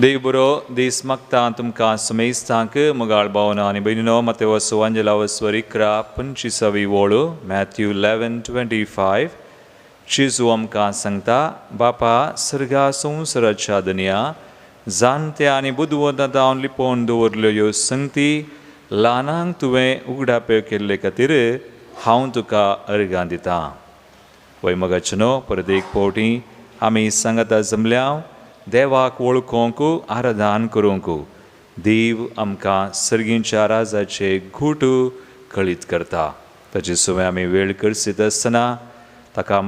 देव बरो दीस मागता तुमकां समेस्तांक मोगाळ भावना आनी भयणीनो मातेवस वांजेलावस्वर 11:25 वळ, मॅथ्यू 11:25. जेजू आमकां सांगता, बापा सर्गा संवसाराच्या दनया जाणट्या आनी बुदवंतां तावन लिपोवन दवरल्यो ह्यो संगती ल्हानांक तुवें उगडाप्यो केल्ले खातीर हांव तुका अर्गां दितां. वय मगाचे न्हू परत एक फावटी आमी सांगाता जमल्या देवाक वळखूंक आराधन करूंक. देव आमकां सर्गींच्या राजाचे घूट कळीत करता. ताचे सुवें आमी वेळ करसीत आसतना ताका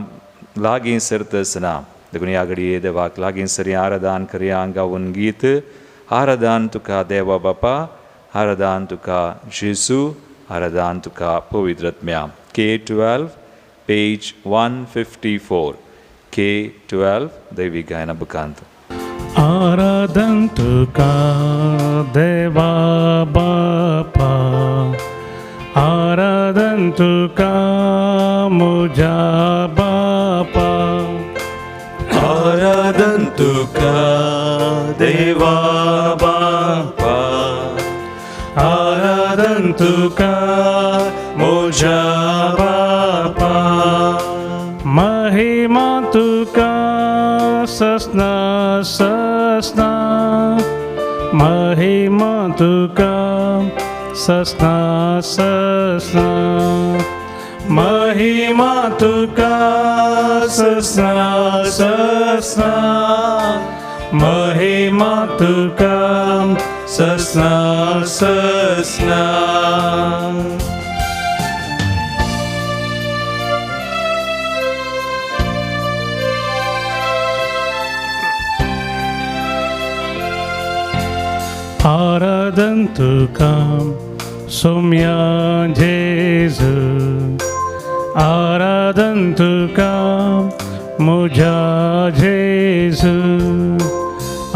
लागीं सरता आसतना देखून ह्या घडये देवाक लागीं सरया, आराधन करया गावन गीत आराधन तुका देवा बापा, आराधन तुका जेजू, आराधन तुका पवित्र आत्म्या. K12 page 154, K12 दैवी गायना बुकांत. आराधन तुका देवा बापा, आराधन तुका म्हज्या बापा, आराधन तुका देवा बापा, आराधन तुका म्हज्या बापा, महिमा तुका ससना ससना, महिमा तुका ससना ससना, महिमा तुका ससना ससना, महिमा तुका ससना ससना. आराधन तुका सोम्या जेजू, आराधन तुका म्हज्या जेजू,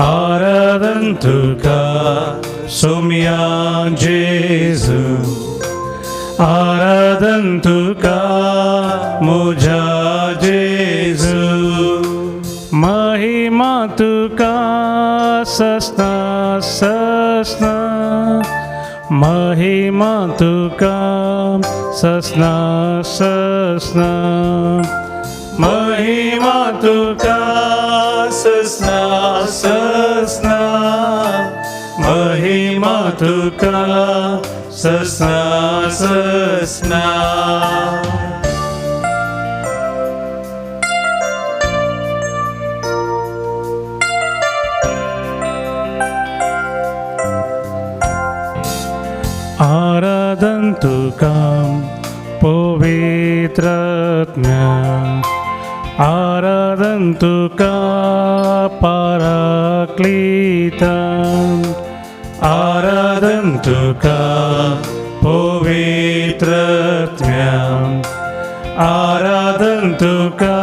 आराधन तुका सोम्या जेजू, आराधन तुका म्हज्या जेजू, महिमा तुका ससना ससना, महिमा तुका ससना ससना, महिमा तुका ससना ससना, महिमा तुका ससना ससना. आराधन तुका पवित्र आत्म्या, आराधन तुका पराक्लीता, आराधन तुका पवित्र आत्म्या, आराधन तुका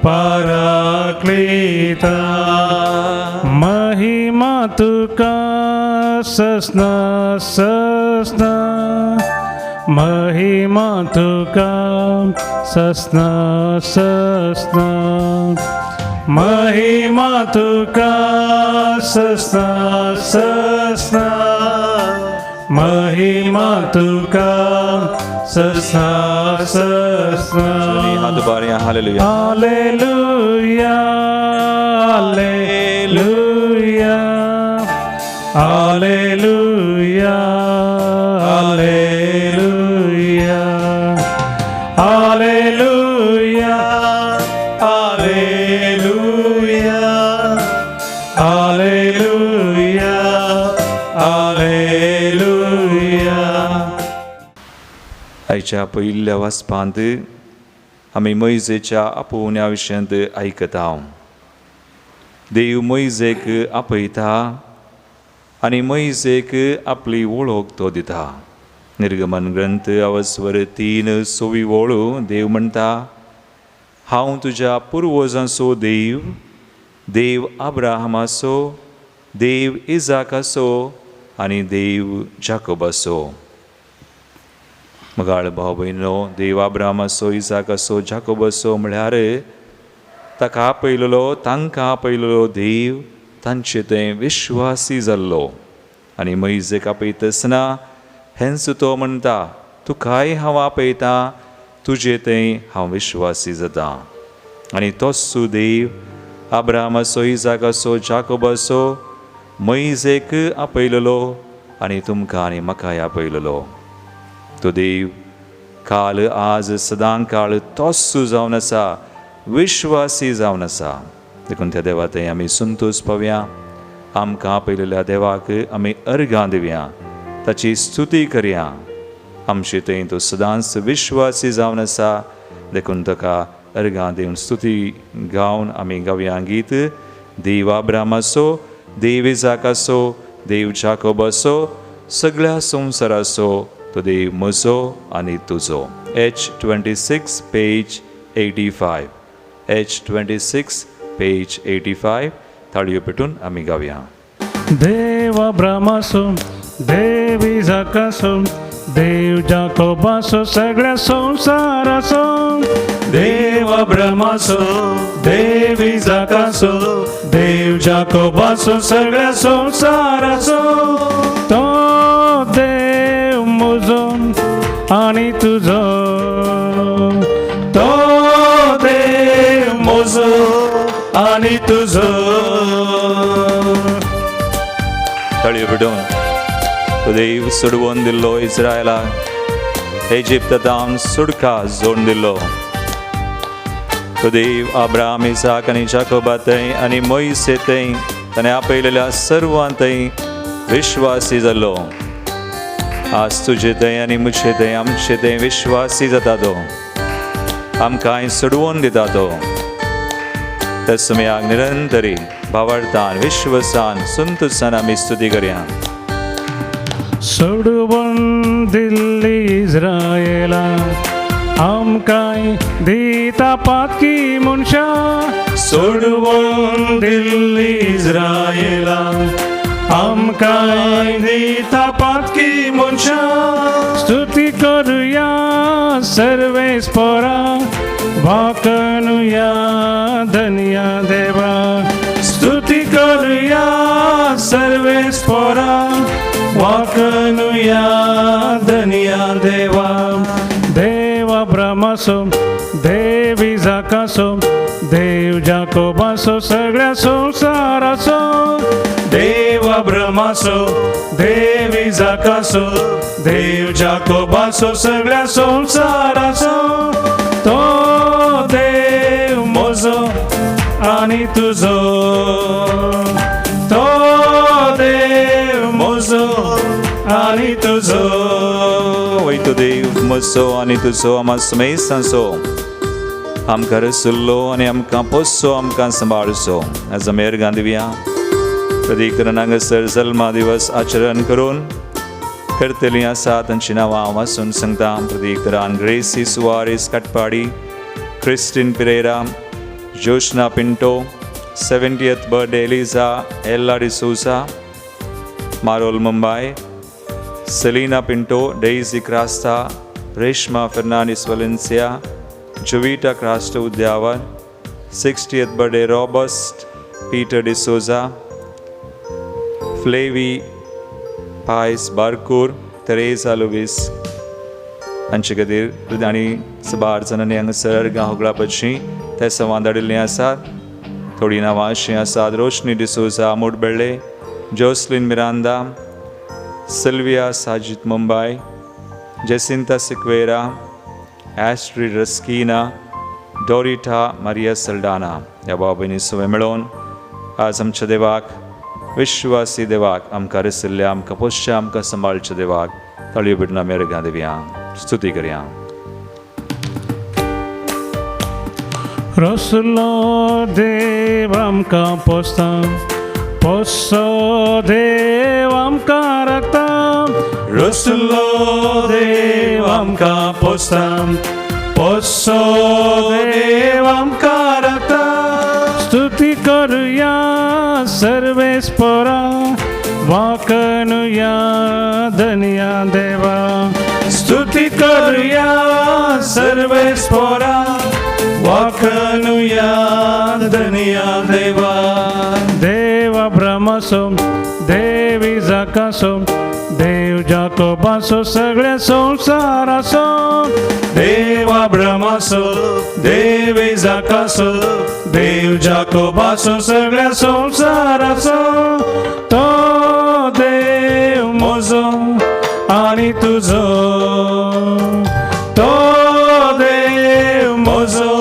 पराक्लीता, महिमा तुका ससना ससना, महिमा तुका ससना ससना, महिमा तुका ससना ससना, महिमा तुका ससना ससना. हात उबारया, hallelujah. Hallelujah, hallelujah, hallelujah, hallelujah, hallelujah, hallelujah, hallelujah, hallelujah. आयच्या पयल्या वाचपांत आमी मोयजेच्या आपोवण्या विशयांत आयकता. देव मोयजेक आपयता आनी मोयजेक आपली वळख तो दिता. निर्गमन ग्रंथ अवस्वर 3:26 वळ देव म्हणटा, हांव तुज्या पुर्वजांचो देव, देव अब्राहमाचो, देव इजाकाचो आनी देव जाकोबाचो. मगाळ भाव भयणो, देव अब्राहमाचो, इजाकाचो, जाकोबाचो म्हळ्यार ताका आपयलेलो, तांकां आपयलेलो देव तांचे थंय विश्वासी जाल्लो. आनी मैजेक आपयतासना हेंच तो म्हणटा, तुकाय हांव आपयतां, तुजे थंय हांव विश्वासी जाता. आनी तोच देव अब्राहमाचो, इजाकाचो, जाकोबाचो मैजेक आपयलेलो आनी तुमकां आनी म्हाकाय आपयलेलो. तो देव काल आज सदां काळ तोच जावन आसा, विश्वासी जावन आसा. देखून त्या देवा थंय आमी संतोश पावया. आमकां आपयलेल्या देवाक आमी अर्घां दिवया, ताची स्तुती करया. आमचे थंय तो सदांच विश्वासी जावन आसा. देखून ताका अर्घां दिवन स्तुती गावन आमी गावया गीत, देव अब्राहमाचो, देव इजाकाचो, देव जाकोबाचो, सगळ्या संवसाराचो तो देव म्हजो आनी तुजो. H 26 page 85, H 26 page 85. ताळयो पेटून आमी गावया. देव अब्रामाचो, देव इजाकाचो, देव जाकोबाचो, सगळ्या संवसाराचो. देव अब्रामाचो, देव इजाकाचो, देव जाकोबाचो, सगळ्या संवसाराचो. तो देव म्हजो आनी तुजो, तो देव म्हजो आनी तुजो. ताळयो पेटून. तो देव सोडवून दिल्लो इस्रायलाक, इजिप्तांत सुडका जोडून दिल्लो. तो देव अब्राहम, इसाक आनी जाकोबा थंय आनी मोयसे थंय ताणें आपयलेल्या सर्वां थंय विश्वासी जाल्लो. आज तुजे थंय आनी म्हजे थंय, आमचे थंय विश्वासी जाता तो, आमकांय सोडवून दिता तो. त्या समयाक निरंतरी भावार्थान, विश्वसान, संतोषान आमी स्तुती करया. सोडवून दिल्ली इस्रायला, आमकांय दिता पातकी मनशां. सोडवून दिल्ली इस्रायला, आमकांय दिता पातकी मनशां. स्तुती करुया सर्वेस्पोरा, वाकनुया धन्या देवा. स्तुती करुया सर्वेस्पोरा, वाकनुया धन्या देवा. देव अब्रामाचो, देव इजाकाचो, देव जाकोबाचो, सगळ्या संवसाराचो. देव अब्रामाचो, देव इजाकाचो, देव जाकोबाचो, सगळ्या संवसाराचो. तो देव म्हजो आनी तुजो, तो देव म्हजो आनी तुजो. वयतो देव म्हजो आनी तुजो, आमा समेस्तांचो. आमकां रसुल्लो आनी आमकां पोसचो, आमकां सांबाळचो. आज आमी अर्घां दिवया. प्रदीकरण हांगासर जल्मा दिवस आचरण करून करतलीं आसा तांचीं नांवां हांव वाचून सांगता. प्रदीकरान Gracy Soares Katpadi, Christine Pereira, Joshna Pinto, 70th birthday Eliza Ella D'Souza, Marol Mumbai, Selina Pinto, Daisy Crasta, Reshma Fernandes Valencia, Jovita Crasto Udyavar, 60th birthday Robust Peter D'Souza, Flavi Pais Barkur, Teresa Luis हांचे खातीर आनी साबार जाणांनी हांगासर अर्गां होगळापाची ते सवां धाडिल्लीं आसात. थोडीं नांवां अशीं आसात: Roshni D'Souza Mudbelle, Jocelyn Miranda, Sylvia Sajid Mumbai, Jacinta Sequeira, Astrid Rasquinha, Dorita Maria Saldanha. ह्या भाव भयणी सगळे मेळोवन आज आमच्या देवाक, विश्वासी देवाक, आमकां रसिल्ल्या, आमकां पोसच्या, आमकां सांबाळच्या देवाक ताळयो पेटून आमी अर्घां दिवया, स्तुती करया. रसलो देव आमकां पोसता, पोसो देव आमकां राखता. रसलो देव आमकां पोसता, पोसो देव आमकां राखता. स्तुती करुया सर्वेस्पोरा, वाकनुया धन्या देवा. स्तुती करुया सर्वेस्पोरा, वाकनुया धन्या देवा. देव अब्रामाचो देव इजाकाचो देव जाकोबाचो सगळ्या संवसाराचो देव अब्रामाचो देव इजाकाचो देव जाकोबाचो सगळ्या संवसाराचो तो देव म्हजो आनी तुजो तो देव म्हजो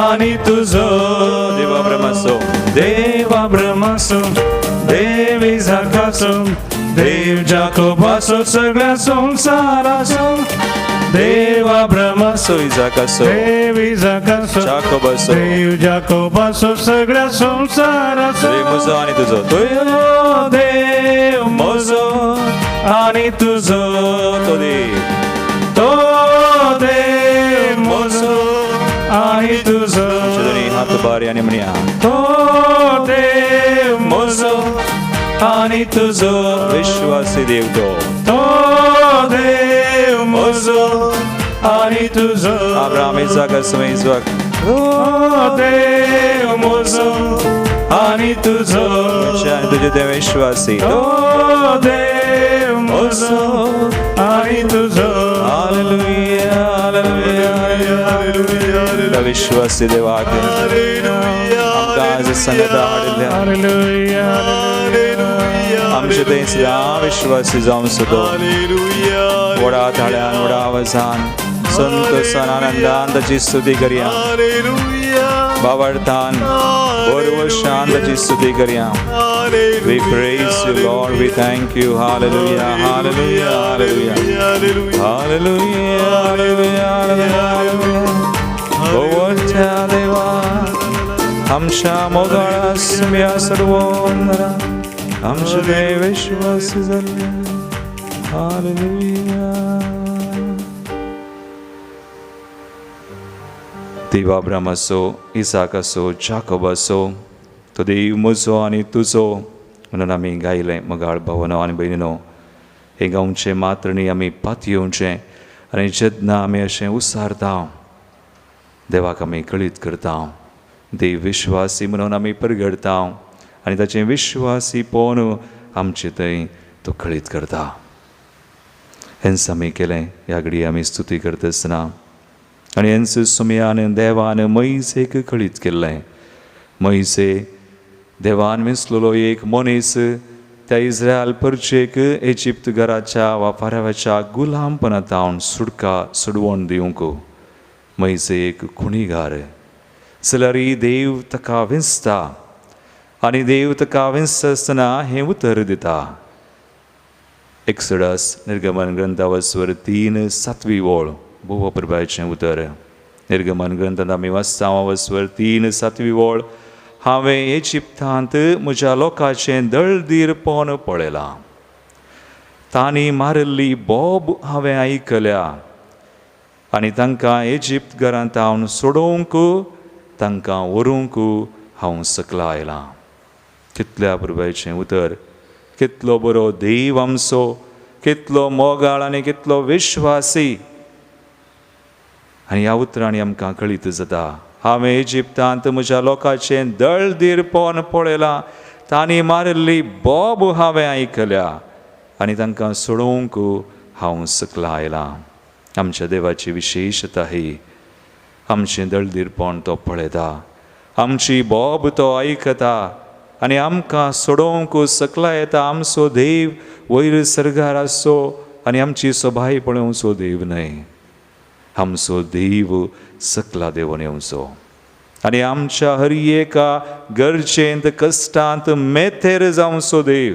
आनी तुजो देव अब्रामाचो देव अब्रामाचो देव इजाकाचो देव जाकोबाचो सगळ्या संवसाराचो देव अब्रामाचो इजाकाचो देव इजाकाचो जाकोबाचो देव जाकोबाचो सगळ्या संवसाराचो देव म्हजो आनी तुजो तो देव म्हजो आनी तुजो तो देव तो देव म्हजो आनी तुजो आमचे दोनी हात बारी आनी म्हणया तो देव म्हजो आनी तुजो विश्वासी देव तो तो देव म्हजो आनी तुजो अब्राम इजाक इजाक तो देव म्हजो आनी तुजो आनी तुजे ते विश्वासी तो देव म्हजो आनी तुजो हालेलुया हालेलुया हालेलुया विश्वासी देवाक आमकां आज संगता हाडिल्ल्या हालेलुया आमचे थंय सदां विश्वासी जावन सुदो व्हडा थाळ्यान व्हडा आवाजान संतोषान आनंदान ताची स्तुती करया बावडतान भरवशान ताची स्तुती करया. We praise you, Lord. We thank you. Hallelujah. Hallelujah. Hallelujah. Hallelujah. Hallelujah. Hallelujah. भोवच्या देवा आमच्या मोगाळ आसम्या सर्वोंदरा आमचे देव विश्वासी जाल्ले. हालेलुया. देव अब्रामाचो इसाकाचो जाकोबाचो तो देव म्हजो आनी तुजो म्हणून आमी गायलें. मोगाळ भावनो आनी भयणीनो, हें गावचें मात्र न्ही, आमी पातयेवचें आनी जेन्ना आमी अशें उसारता देवाक आमी कळीत करता, देव विश्वासी म्हणून आमी परगडता आनी ताचें विश्वासी पळोवन आमचे थंय तो कळीत करता. हेंच आमी केलें. ह्या घडये आमी स्तुती करता आसतना आनी हेंच सुमयान देवान मयसेक कळीत केल्लें. मयसे देवान वेंचलेलो एक मनीस त्या इस्रायल परचेक इजिप्त घराच्या वा फाराव्याच्या गुलामपणांत सुटका सोडवण दिवंक मयसे एक खुणीगार जाल्यार देव ताका वेंचता आनी देव ताका वेंचता आसतना हें उतर दिता. एक्सडस निर्गमन ग्रंथावस्वर 3:7 ओळ, भोव प्रभाचें उतर. निर्गमन ग्रंथांत आमी वाचता वस्वर 3:7 ओळ, हांवें इजिप्तांत म्हज्या लोकांचें दळदीरपण पळयलां, तांणी मारिल्ली बोब हांवें आयकल्या आनी तांकां इजिप्त घरांत हांव सोडोवंक तांकां व्हरूंक हांव सकला आयलां. कितल्या प्रभाचें उतर, कितलो बरो देव आमचो, कितलो मोगाळ आनी कितलो विश्वासी. आनी ह्या उतरांनी आमकां कळीत जाता, हांवें इजिप्तांत म्हज्या लोकांचें दळदीरपण पळयलां, तांणी मारिल्ली बोब हांवें आयकल्या आनी तांकां सोडोवंक हांव सकला आयलां. आमच्या देवाची विशेशता ही, आमचें दळदीरपण तो पळयता, आमची बोब तो आयकता आनी आमकां सोडोवंक सकला येता. आमचो देव वयर सर्गार आसचो आनी आमची सोबाय पळोवचो देव न्हय, आमचो देव सकला देवून येवचो आनी आमच्या हर एका गरजेंत कश्टांत मेथेर जावचो देव.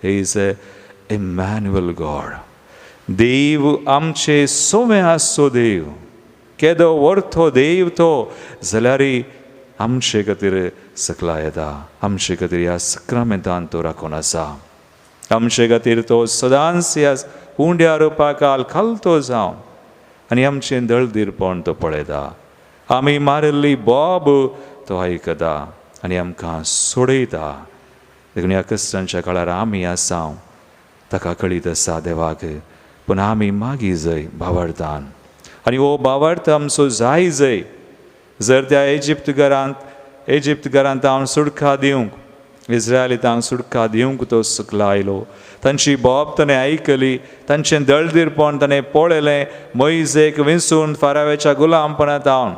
He is a Emmanuel God. देव आमचे सोवे आसचो देव, केदो वर्थो देव तो जाल्यार आमचे खातीर सकला येता, आमचे खातीर ह्या सक्रामेंतान तो राखून आसा, आमचे खातीर तो सदांच ह्या उंड्या रुपाकाल खालतो जावन आनी आमचें दळदीरपण तो पळयता, आमी मारिल्ली बोब तो आयकता आनी आमकां सोडयता. देखून ह्या क्रिस्तांच्या काळार आमी आसा, ताका कळीत आसा देवाक, पूण आमी मागीर जय भावार्थान आनी हो भावार्थ आमचो जाय जय जर त्या इजिप्त घरांत हांव सुटका दिवंक इस्रायलितांक सुटका दिवंक तो सकला आयलो. तांची बोब ताणें आयकली, तांचें दळदीरपण ताणें पळयलें. मोयजेक विंचून फाराव्याच्या गुलामपणांत हांव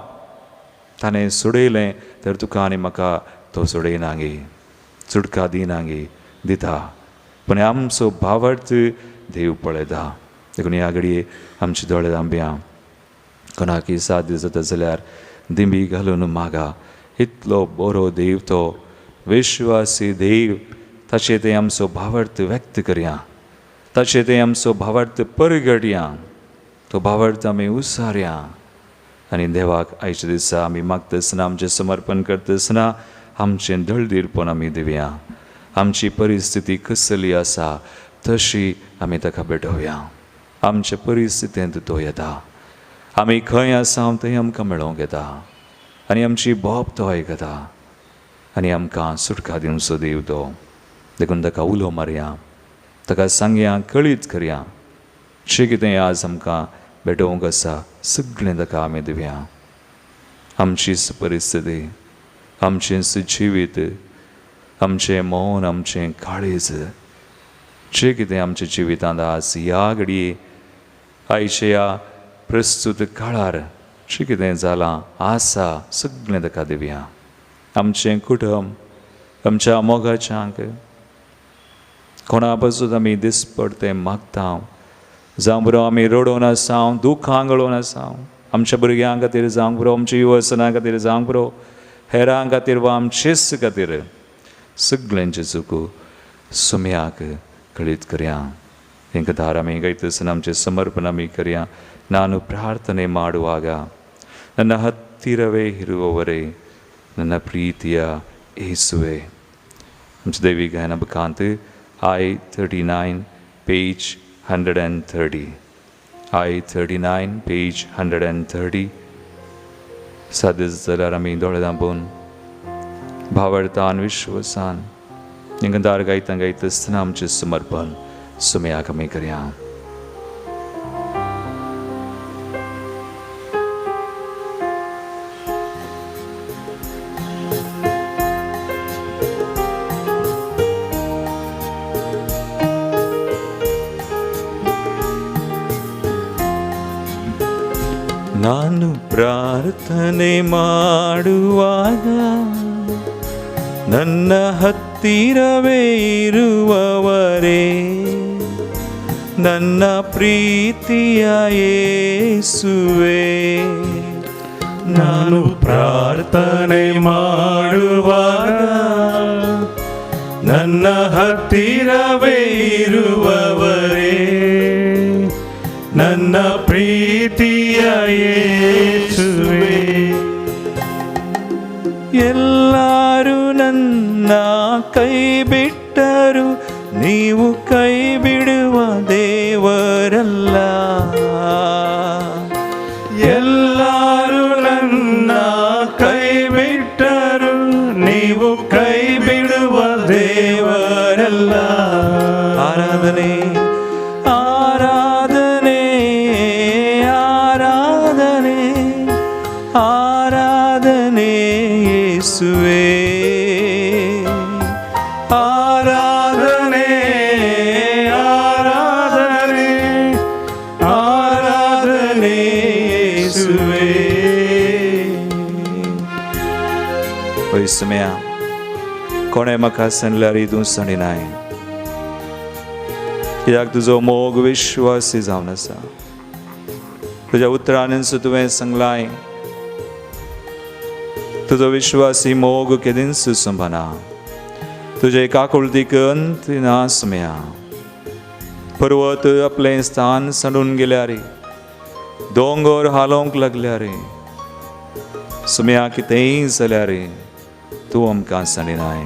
ताणें सोडयलें. तर तुका आनी म्हाका तो सोडयना गे, सुटका दिना गे, दिता. पूण आमचो भावार्थ देव पळयता. देखून ह्या घडये आमचे दोळे धांपया. कोणाकय साध्य जाता जाल्यार दिंबी घालून मागा. इतलो बरो देव तो, विश्वासी देव. ताचे ते आमचो भावार्थ व्यक्त करया, ताचे ते आमचो भावार्थ परगटया, तो भावार्थ आमी उसारया. आनी देवाक आयच्या दिसा आमी मागता आसतना, आमचें समर्पण करता आसतना आमचें दळदीरपण आमी दिवया. आमची परिस्थिती कसली आसा तशी आमी ताका भेटोवया. आमचे परिस्थितींत तो येता. आमी खंय आसा थंय आमकां मेळोवंक येता आनी आमची बोब तो आयकता आनी आमकां सुटका दिवचो देव तो. देखून ताका उलो मारया, ताका सांगया, कळीत करया. जें कितें आज आमकां भेटोवंक आसा सगळें ताका आमी दिवया. आमचीच परिस्थिती, आमचेंच जिवीत, आमचें मौन, आमचें काळीज, जें कितें आमच्या जिवितांत आज ह्या घडये आयच्या ह्या प्रस्तूत काळार जें कितें जालां आसा सगळें ताका दिवया. आमचें कुटुंब, आमच्या मोगाच्यांक, कोणा पासून आमी दिसपडतें मागता, जावं बरो आमी रडोवन आसा, दुखां गळोवन आसा, आमच्या भुरग्यां खातीर जावंक बरो, आमच्या युवसनां खातीर जावंक बरो, हेरां खातीर वा आमचेच खातीर, सगळ्यांचे चुको सुम्याक कळीत करया. हेंका दार आमी गायतासतना आमचें समर्पण आमी करया. ನಾನು ಪ್ರಾರ್ಥನೆ ಮಾಡುವಾಗ ನನ್ನ ಹತ್ತಿರವೇ ಇರುವವರೇ ನನ್ನ ಪ್ರೀತಿಯ ಯೇಸುವೆ. आमच्या देवी गायना बुकांत I-39 page 130, I-39 page 130. साध्य जाल्यार आमी दोळे धांपून भावार्थान विश्वासान दार गायता गायता आसतना आमचें समर्पण सुम्याक आमी करया. ನಾನು ಪ್ರಾರ್ಥನೆ ಮಾಡುವಾಗ ನನ್ನ ಹತ್ತಿರವೇ ಇರುವವರೇ ನನ್ನ ಪ್ರೀತಿಯ ಯೇಸುವೆ. ನಾನು ಪ್ರಾರ್ಥನೆ ಮಾಡುವಾಗ ನನ್ನ ಹತ್ತಿರವೇ ಇರುವವರೇ ನನ್ನ ಪ್ರೀತಿಯ ಯೇಸುವೆ. ಎಲ್ಲರೂ ನನ್ನ ಕೈ ಬಿಟ್ಟರು, ನೀವು ಕೈ ಬಿಡುವ ದೇವರಲ್ಲ. ಎಲ್ಲರೂ ನನ್ನ ಕೈ ಬಿಟ್ಟರು, ನೀವು ಕೈ ಬಿಡುವ ದೇವರಲ್ಲ. ಆರಾಧನೆ ಆರಾಧನೆ ಆರಾಧನೆ ಆರಾಧನೆ ಯೇಸುವೆ. ಆರಾಧನೆ ಆರಾಧನೆ ಆರಾಧನೆ ಯೇಸುವೆ. वयसम्या कोणें म्हाका सांगल्यार तूं सांडिनाय, कित्याक तुजो मोग विश्वासी जावन आसा. तुज्या उतरानच तुवें सांगलाय, तुजो विश्वासी मोग केदींच सोंपना, तुजे काकुळतीक अंत ना सुम्या. पर्वत आपलें स्थान सांडून गेल्यार, दोंगर हालोवंक लागल्यार, सुम्या कितेंय जाल्यार तूं आमकां सांडिनाय.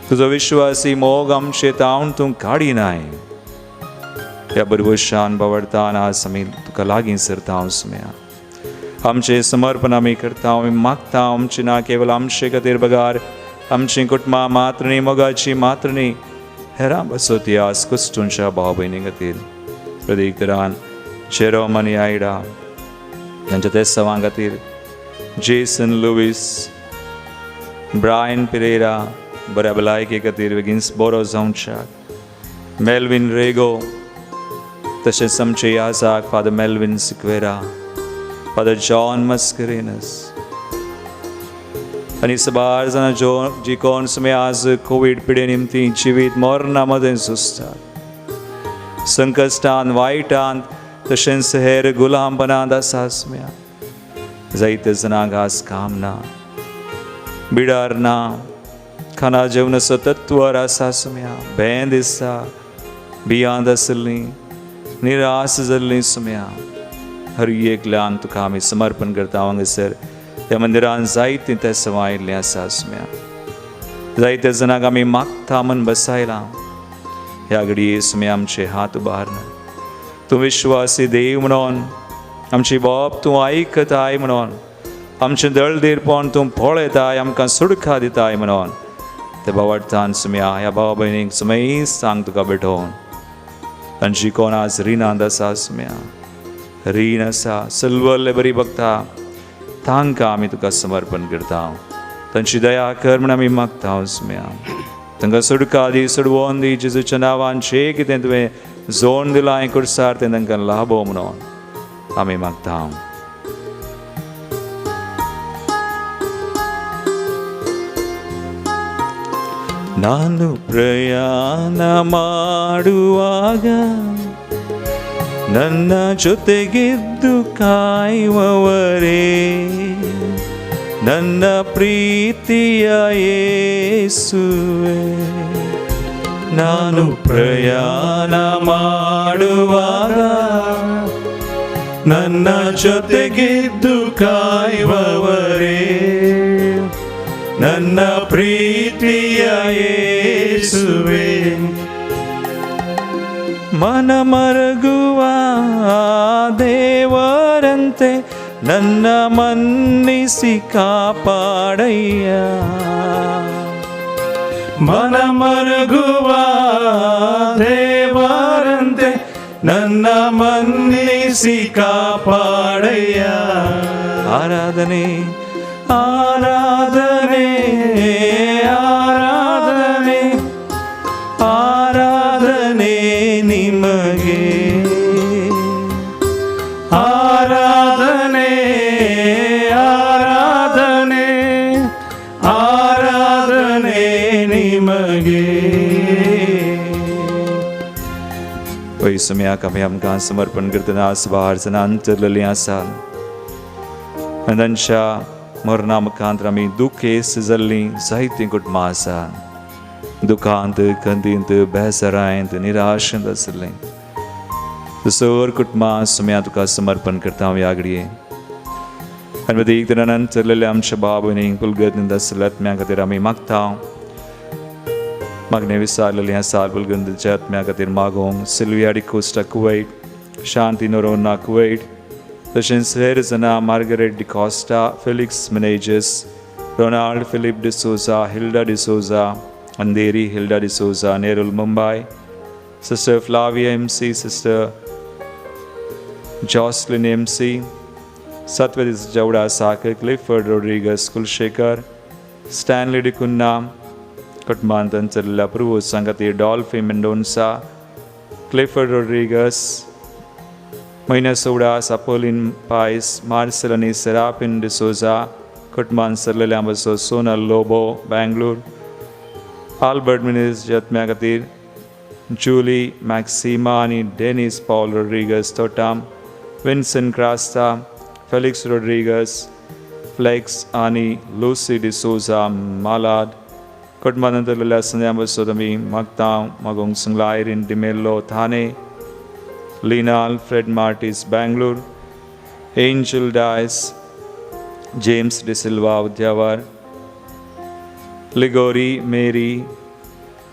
तुजो विश्वासी मोग आमचे तावन तूं काडिनाय. ह्या बरवशान बावडतान आज आमी तुका लागीं सरता सुम्या. आमचें समर्पण आमी करता, आमी मागता आमचें ना केवल आमचे खातीर बगार आमचीं कुटुंबां मात्र न्ही, मोगाची मात्र न्ही, हेरां बसोती आज कुस्टूंच्या भाव भयणी खातीर, प्रदीक तरान जेरोम आनी आयडा तांच्या तेसांवां खातीर, जेसन लुवीस, ब्रायन पिरेरा, बऱ्या भलायके खातीर बेगीन बरो जावच्याक मेलवीन रेगो तशेंच आमचे याजाक father Melvin Sequeira father John Mascarenhas आनी सबार जाणां जो जी कोण सुमे आज कोवीड पिडे निमती जिवीत मरणा मदें झुजतात संकश्टान वायटान तशेंच हेर गुलामपणांत आसा सुम्या जायते जाणांक आज काम ना बिडार ना खाना जेवणाचो तत्वर आसा सुम्या भें दिसता भियांत आसली निराश जाल्ली सुम्या हर एकल्यान तुका आमी समर्पण करता हांगासर त्या मंदिरान जायतीं ते सवायल्लीं आसा सुम्या जायते जाणांक आमी मागता म्हण बसायलां ह्या घडये सुम्या आमचे हात उबारना तूं विश्वासी देव म्हणून आमची बाप तूं आयकताय म्हणून आमचें दळदीरपण तूं पळयताय आमकां सुडखा दिताय म्हणून ते बावडतान सुम्या ह्या भावा भयणीक सुमेय सांग तुका भेटोवन तांची कोण आज रिणांत आसा सुम्या रीण आसा सलवल्ले बरी बघता तांकां आमी तुका समर्पण करता तांची दया कर म्हण आमी मागता सुम्या तांकां सुडका दी सुडवोन दी जेजूच्या नांवान जे कितें तुवें जोड दिलां कुर्सार तें तांकां लाभो म्हणून आमी मागता. ನಾನು ಪ್ರಯಾಣ ಮಾಡುವಾಗ ನನ್ನ ಜೊತೆಗಿದ್ದು ಕಾಯುವವರೇ ನನ್ನ ಪ್ರೀತಿಯ ಯೇಸುವೆ. ನಾನು ಪ್ರಯಾಣ ಮಾಡುವಾಗ ನನ್ನ ಜೊತೆಗಿದ್ದು ಕಾಯುವವರೇ ನನ್ನ ಪ್ರೀತಿಯ ಯೇಸುವೆ. ಮನ ಮರಗುವ ದೇವರಂತೆ ನನ್ನ ಮನ್ನಿಸಿ ಕಾಪಾಡಯ್ಯ. ಮನ ಮರುಗುವ ದೇವರಂತೆ ನನ್ನ ಮನ್ನಿಸಿ ಕಾಪಾಡಯ್ಯ. ಆರಾಧನೆ ಆರಾಧನೆ ಆರಾಧನೆ ಆರಾಧನೆ ನಿಮಗೆ ಆರಾಧನೆ ಆರಾಧನೆ ಆರಾಧನೆ ನಿಮಗೆ. पय सुम्याक आमी आमकां समर्पण करतना सुबार जाणां अंतरलेलीं आसा आनी तांच्या मरणा मुखांत आमी दुखेस्त जाल्लीं जायतीं कुटुंबां आसा दुखांत खंदींत बेजारांत निराशेंत आशिल्लीं सर कुटुंबां सुम्या तुका समर्पण करता हांव ह्या घडये आनी वदीक तरान अंतरलेल्या आमच्या भाव भयणींक पुलगतींत आशिल्ल्या आत्म्या खातीर आमी मागता. मागणें विसारलेलीं आसा पुलगंदीच्या आत्म्या खातीर मागोवंक Sylvia D'Costa Kuwait, Shanti Noronha Kuwait, तशेंच हेर जाणां Margaret D'Costa, Felix Menezes, Ronald Philip D'Souza, Hilda D'Souza, Andheri Hilda D'Souza, Nerul Mumbai, sister Flavia MC, sister Jocelyn MC, Satvati Jawda Sakhar, Clifford Rodrigues Kulashekar, Stanley D'Cunha, कुटुंबांत चल्ल्या प्रभू सांगाती डॉल्फी Mendonsa, Clifford Rodrigues, मैना सोडा, सापोलीन पायस, मार्सेल आनी सेरापिन डिसोजा, कुटुंबांत सरलेल्या बसो सोनल लोबो, बेंगलोर, आल्बर्ट मिनीस जत्म्या खातीर जुली maxima आनी Denis Paul Rodrigues Thottam, Vincent Crasta, Felix Rodrigues, Flex आनी लुसी डिसोजा मालाड, कुटुंबांत धरलेल्या संद्या बसो आमी मागता मागोंक सांगला Irene D'Mello Thane, Leena Alfred Martis Bangalore, Angel Dias, James D'Silva Udyavar, Ligori Mary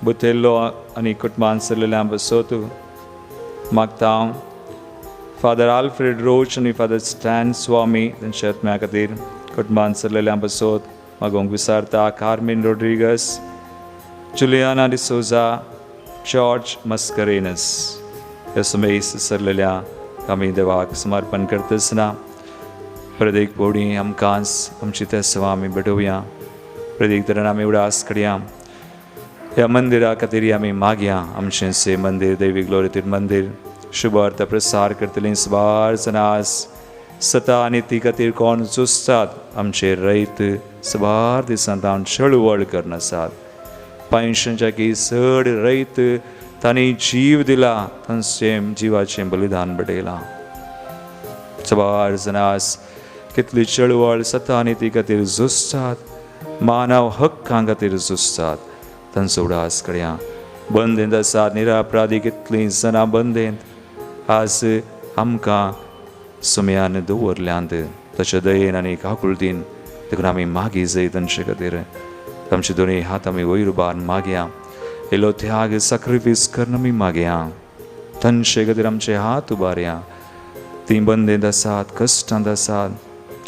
Botelho आनी कुटुंबांत सरलेल्या बसोतू मागता. फादर आल्फ्रेड रोच आनी फादर स्टॅन स्वामी तांच्या आत्म्या खातीर कुटुंबांत सरलेल्या बसोत मागोवंक विसारता Carmen Rodrigues, Juliana D'Souza, George Mascarenhas. ह्या सुमेस सरलेल्या आमी देवाक समर्पण करतासना परत एक पवडी आमकांच आमची तेसवा आमी भेटोवया. परत एक तरेन आमी उडास करया. ह्या मंदिरा खातीर आमी मागया. आमचें से मंदीर, दैवी ग्लोरीतीर मंदीर, शुभ अर्थ प्रसार करतलीं सुबार जाणां आज सता आनी ती खातीर कोण झुजतात. आमचे रयत सुबार दिसांत हांव चळवळ करून आसात. 500च्याकी चड रयत तांणी जीव दिला, तांचें जिवाचें बलिदान बडयलां. सुबार जाणां आज कितली चळवळ सता आनी ती खातीर झुजतात, मानव हक्कां खातीर झुजतात, तांचो उडास करया. बंदेंत आसात निरापराधी कितलीं जाणां बंदेंत आज आमकां सुम्यान दवरल्यांत ताच्या दयेन आनी काकुळतीन. देखून आमी मागी जाय तांचे खातीर. आमचे दोनूय हात आमी वयर उबारून मागया. इल्लो त्याग सॅक्रिफायस करून आमी मागया तांचे खातीर. आमचे हात उबारया. तीं बंदेंत आसात, कश्टांत आसात.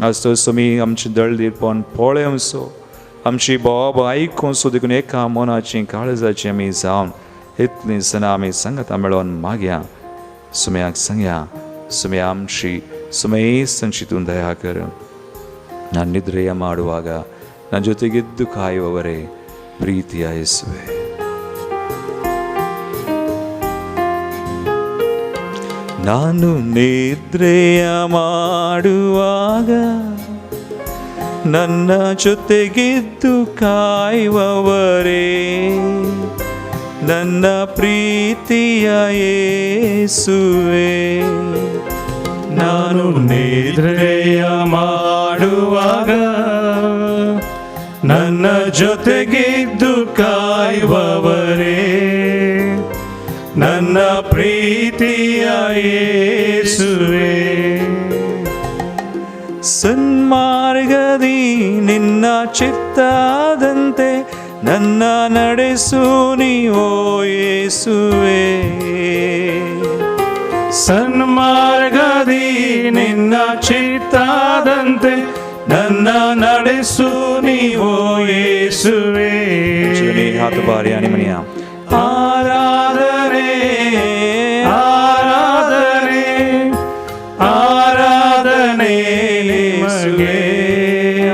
आज तो सुमी आमचे दळदीरपण पळोवचो, आमची बोब आयकुचो. देखून एका मनाची काळजाची आमी जावन इतलीं जाणां आमी सांगाता मेळोन मागया. सुम्याक सांगया, सुम्या आमची ಸುಮೇಸ್ತಂಚಿ ತೂ ದಯಾಕರ. ನಾನು ನಿದ್ರೆಯ ಮಾಡುವಾಗ ನನ್ನ ಜೊತೆಗಿದ್ದು ಕಾಯುವವರೇ, ಪ್ರೀತಿಯ ಯೇಸುವೆ. ನಾನು ನಿದ್ರೆಯ ಮಾಡುವಾಗ ನನ್ನ ಜೊತೆಗಿದ್ದು ಕಾಯುವವರೇ, ನನ್ನ ಪ್ರೀತಿಯ ಯೇಸುವೆ. ನಾನು ನಿದ್ರೆಯ ಮಾಡುವಾಗ ನನ್ನ ಜೊತೆಗಿದ್ದು ಕಾಯುವವರೇ, ನನ್ನ ಪ್ರೀತಿಯ ಯೇಸುವೆ. ಸನ್ಮಾರ್ಗದಿ ನಿನ್ನ ಚಿತ್ತದಂತೆ ನನ್ನ ನಡೆಸು ನೀವೋ ಯೇಸುವೆ. ಸನ್ಮಾರ್ಗದಿ ನಿನ್ನ ಚಿತ್ತದಂತೆ ನನ್ನ ನಡೆಸು ನೀವೋ ಯೇಸುವೆ. हात उबारया आणि म्हणया. ಆರಾಧನೆ, ಆರಾಧನೆ, ಆರಾಧನೆ ನಿಮಗೆ.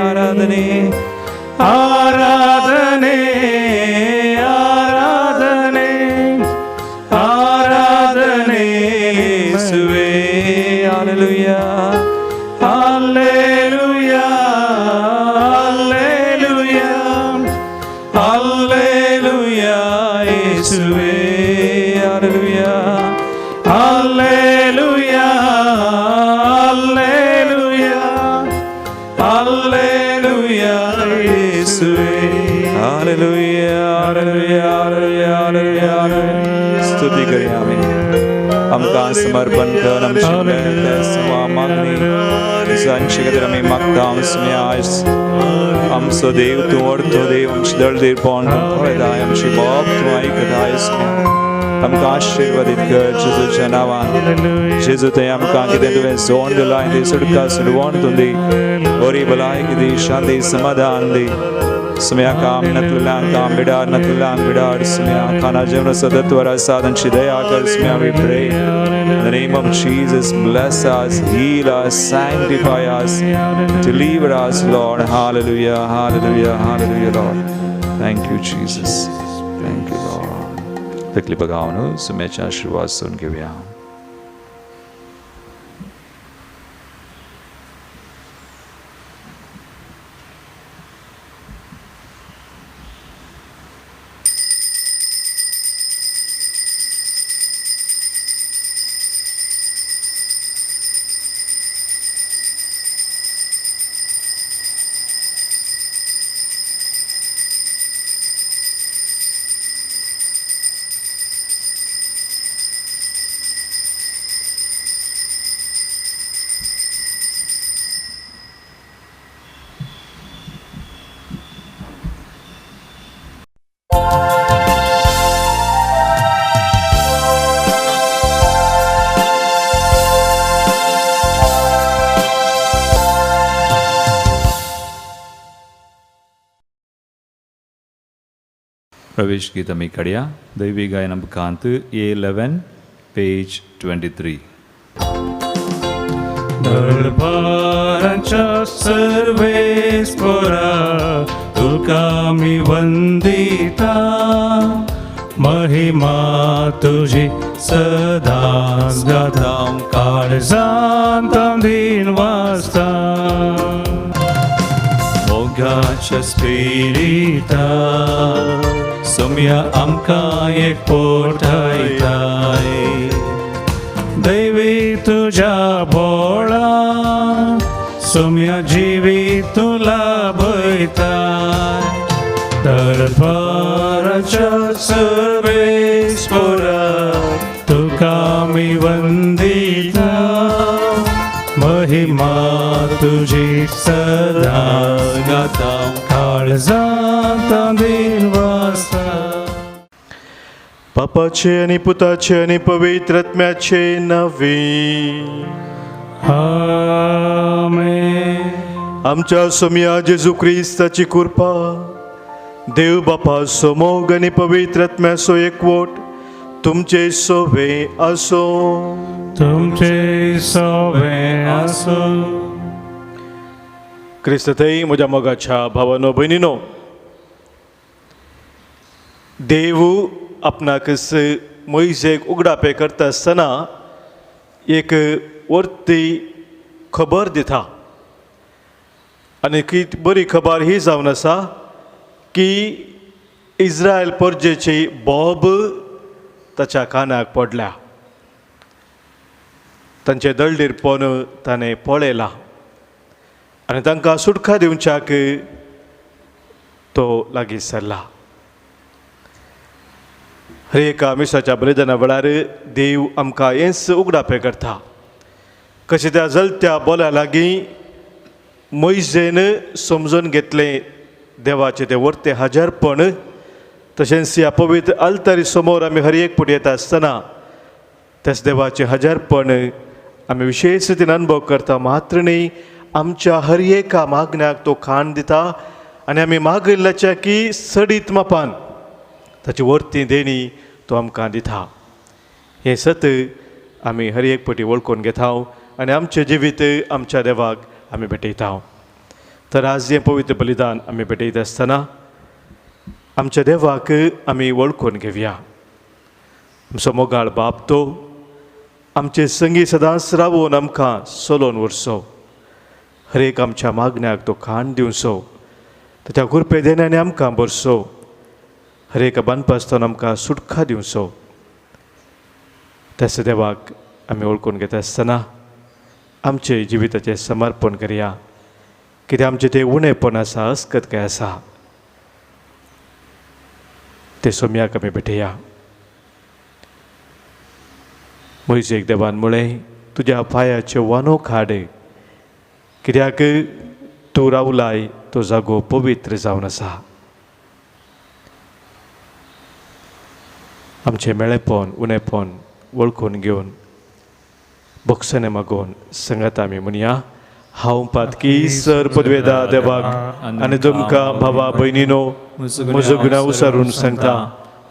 ಆರಾಧನೆ. ಆರಾಧನೆ, ಆರಾಧನೆ, ಆರಾಧನೆ ಯೇಸುವೆ. Hallelujah. Hallelujah, hallelujah, hallelujah ಯೇಸುವೆ. Hallelujah. Hallelujah, hallelujah, hallelujah ಯೇಸುವೆ. Hallelujah, hallelujah, hallelujah, hallelujah. स्तुती करूया आम्ही. आमकां समर्पण कर आमची सवा मागणी जांचे खातीर आमी मागता. आमचो आमचो देव, तूं अर्थो देव, आमची दळदीरपण तूं पळयताय, आमची बोब तूं आयकताय. आमकां आशिर्वादीत कर जेजूच्या नांवान. जेजू, थंय आमकां कितें तुवें जोड दिलां ती सुटका सुडवण तूं दी, बरी भलायकी दी, शांती समाधान दी. सुम्या काम नतल्यां काम बिडार, नतल्यां बिडार. सुम्या खाना जेवण सदत्वर आसा तांची दया कर. सुम्या, we pray in the name of Jesus, bless us, heal us, sanctify us, deliver us, Lord. Hallelujah, hallelujah, hallelujah, Lord. Thank you, Jesus. Thank you, Lord. तकली बघावनु सुम्याच्या आशीर्वाद सोडून घेऊया. प्रवेश गीत आमी काडया. दैवी गायन बुकांत A 11, page 23. दरबाराच्या सर्वेस्पोरा. तुका मी वंदिता, महिमा तुजी सदांच गाता, काळजांत दिन वाजता. मोगाच्या स्पिरिता सोम्या आमकां एक पोटायताय. दैवी तुज्या बोळा सोम्या जिवी तुला भयताय, दरबाराच्या सर्वेस्पोरा तुका मी वंदिता, महिमा तुजी सदांच गाता, काळजांत दिन वाजता. बापाचे आनी पुताचे आनी पवित्र आत्म्याचे नावे. आमेन. आमच्या सोम्या जेजू क्रिस्ताची कृपा, देव बापाचो मोग आनी पवित्र आत्म्याचो एकवट तुमचे सोवे आसो. तुमचे सोवे आसो. क्रिस्त थंय म्हज्या मोगाच्या भावानो भयणीनो, देव आपणाक मोयजेक उगडापे करता आसतना एक वर्ती खबर दिता आनी की बरी खबर ही जावन आसा की इस्रायल परजेची बोब ताच्या कानाक पडल्या, तांचे दळडीरपण ताणें पळयलां आनी तांकां सुटका दिवच्याक तो लागीं सरला. हर एका मिसाच्या बलिदाना वेळार देव आमकां हेंच उगडापें करता, कशें त्या जलत्या बोल्या लागीं मोयजेन समजून घेतलें देवाचें तें वर्तें हजारपण, तशेंच ह्या पवित्र आल्तारी समोर आमी हर एक फुडें येता आसतना त्याच देवाचें हजारपण आमी विशेश रितीन अनुभव करता. मात्र न्ही, आमच्या हर एका मागण्याक तो खाण दिता आनी आमी मागिल्ल्याच्या की सडीत मापान ताची वर्ती देणी तो आमकां दिता. हें सत आमी हर एक पटी वळखून घेता आनी आमचें जिवीत आमच्या देवाक आमी भेटयता. तर आज हें पवित्र बलिदान आमी भेटयता आसतना आमच्या देवाक आमी वळखून घेवया. आमचो मोगाळ बाप तो आमचे संगी सदांच रावून आमकां चलोवन व्हरचो, हर एक आमच्या मागण्याक तो खाण दिवचो, ताच्या कृपे देण्याने आमकां भरचो, हर एका बांदपासतान आमकां सुटका दिवचो. त्याच देवाक आमी वळखून घेता आसतना आमचे जिविताचें समर्पण करया, कित्याक आमचें तें उणेपण आसा, अस्कत काय आसा तें सोम्याक आमी भेटया. मोयजेक देवान म्हळें, तुज्या पांयाच्यो वानो काड, कित्याक तूं रावलाय तो जागो पवित्र जावन आसा. आमचें मेळेपण उणेपण वळखून घेवन भोगसणें मागोवन सांगात आमी म्हणया, हांव पातकी सर पदवेदा देवाक आनी तुमकां भावा भयणीनो म्हजो गुन्यांव उसारून सांगता,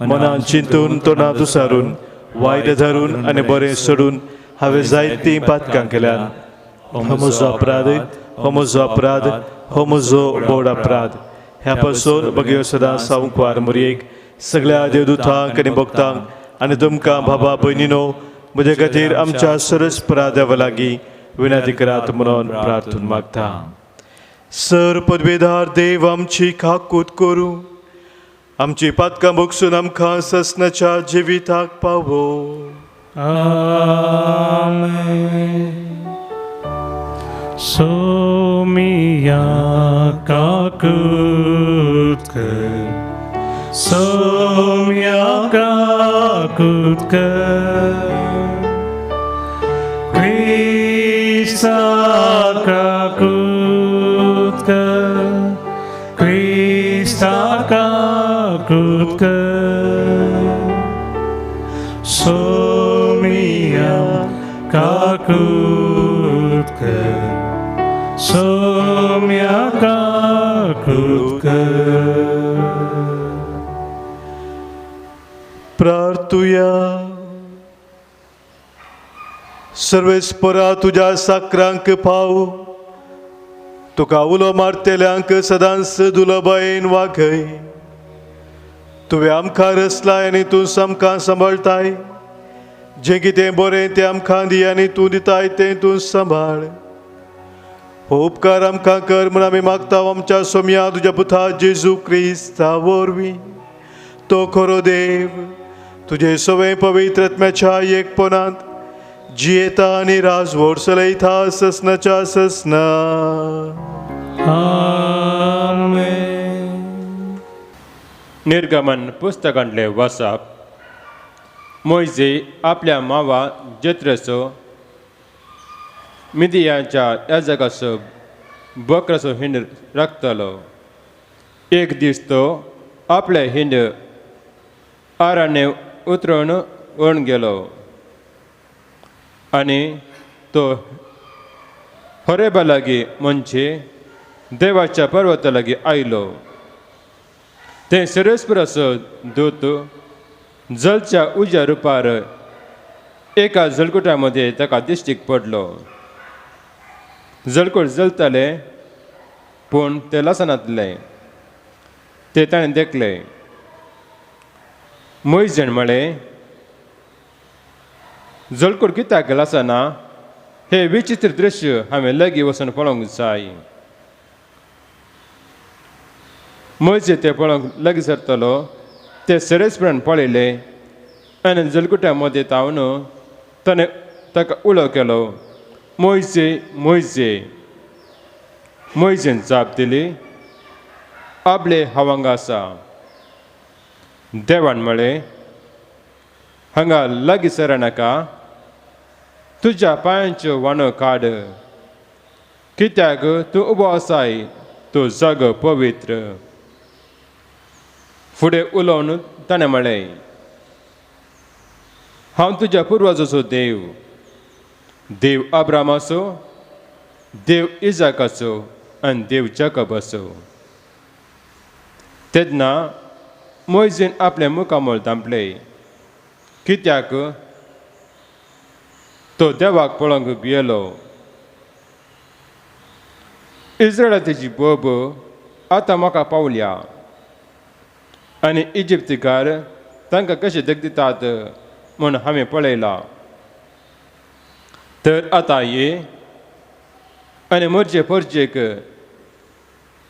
मनान चिंतून तोंडांत उसारून वायट धरून आनी बरें सोडून हांवें जायतीं पातकां केल्यात. हो म्हजो अपराध, हो म्हजो अपराध, हो म्हजो बोड अपराध. ह्या पासून बगयो सदां सावंकवार मोरयेक सगळ्या देवदूतांक आनी भक्तांक आनी तुमकां भावा भयणीनो म्हजे खातीर आमच्या सरस्परा देवा लागीं विनंती करात म्हणून प्रार्थून मागता. सर पदवेदार देव आमची काकूत करूं, आमची पातकां भोगसून आमकां ससनाच्या जिविताक पावो. आमेन. सोमिया काकूत कर, सोमिया काकूत कर, क्रिस्ता काकूत कर, क्रिस्ता काकूत कर, सोमिया काकूत कर, सोम्या काकूत कर. प्रार्थुया. सर्वेस्परा तुज्या साकरांक पाव, तुका उलो मारतेल्यांक सदांच दुलबायेन वागय. तुवें आमकां रचलाय आनी तूं आमकां सांबाळटाय. जें कितें बरें तें आमकां दी आनी तूं दिताय तें तूं सांबाळ. हो उपकार आमकां कर म्हूण आमी मागता आमच्या सोम्या तुज्या पुता जेजू क्रिस्ता वरवीं. तो खरो देव तुजे सवें पवित्र आत्म्याच्या एकपणांत जियेता आनी राजवट चलयता ससनाच्या ससना. आमेन. निर्गमन पुस्तकांतले वसाप. मोयजे आपल्या मावा जेत्रसो मिदियांच्या याजकाचो बकराचो हिंड राखतालो. एक दीस तो आपले हिंड आराने उतरून व्हरून गेलो आनी तो होरेबा लागीं म्हणजे देवाच्या पर्वता लागीं आयलो. ते सरस्पराचो दूत जलच्या उज्या रुपार एका जलकुटा मदें ताका दिश्टीक पडलो. जलकूट जलताले पूण ते लसनातले ते ताणें देखले. मोयजेन म्हळें, जलकूट कित्याक लासना हे विचित्र दृश्य हांवें लागीं वचून पळोवंक जाय. मोयजे ते पळोवंक लागीं सरतलो ते सरेसपणान पळयले आनी जलकुट्या मदें तावन ताणें ताका उलो केलो, मोयजे मोयजे. मोयजेन जाप दिली, आपले हांव हांगा आसा. देवान म्हळें, हांगा लागीं सरनाका, तुज्या पांयांच्यो वाणो काड, कित्याक तूं उबो आसाय तो जागो पवित्र. फुडें उलोवन ताणें म्हळें, हांव तुज्या पुर्वजाचो देव, देव अब्रामाचो, देव इजाकाचो आनी देव जाकबाचो. तेन्ना मोयजेन आपलें मुखामळ धांपलें, कित्याक तो देवाक पळोवंक भियेलो. इस्रायलाची बोब आतां म्हाका पावल्या आनी इजिप्तकार तांकां कशें दितात म्हूण हांवें पळयलां. तर आतां ये आनी म्हजे परजेक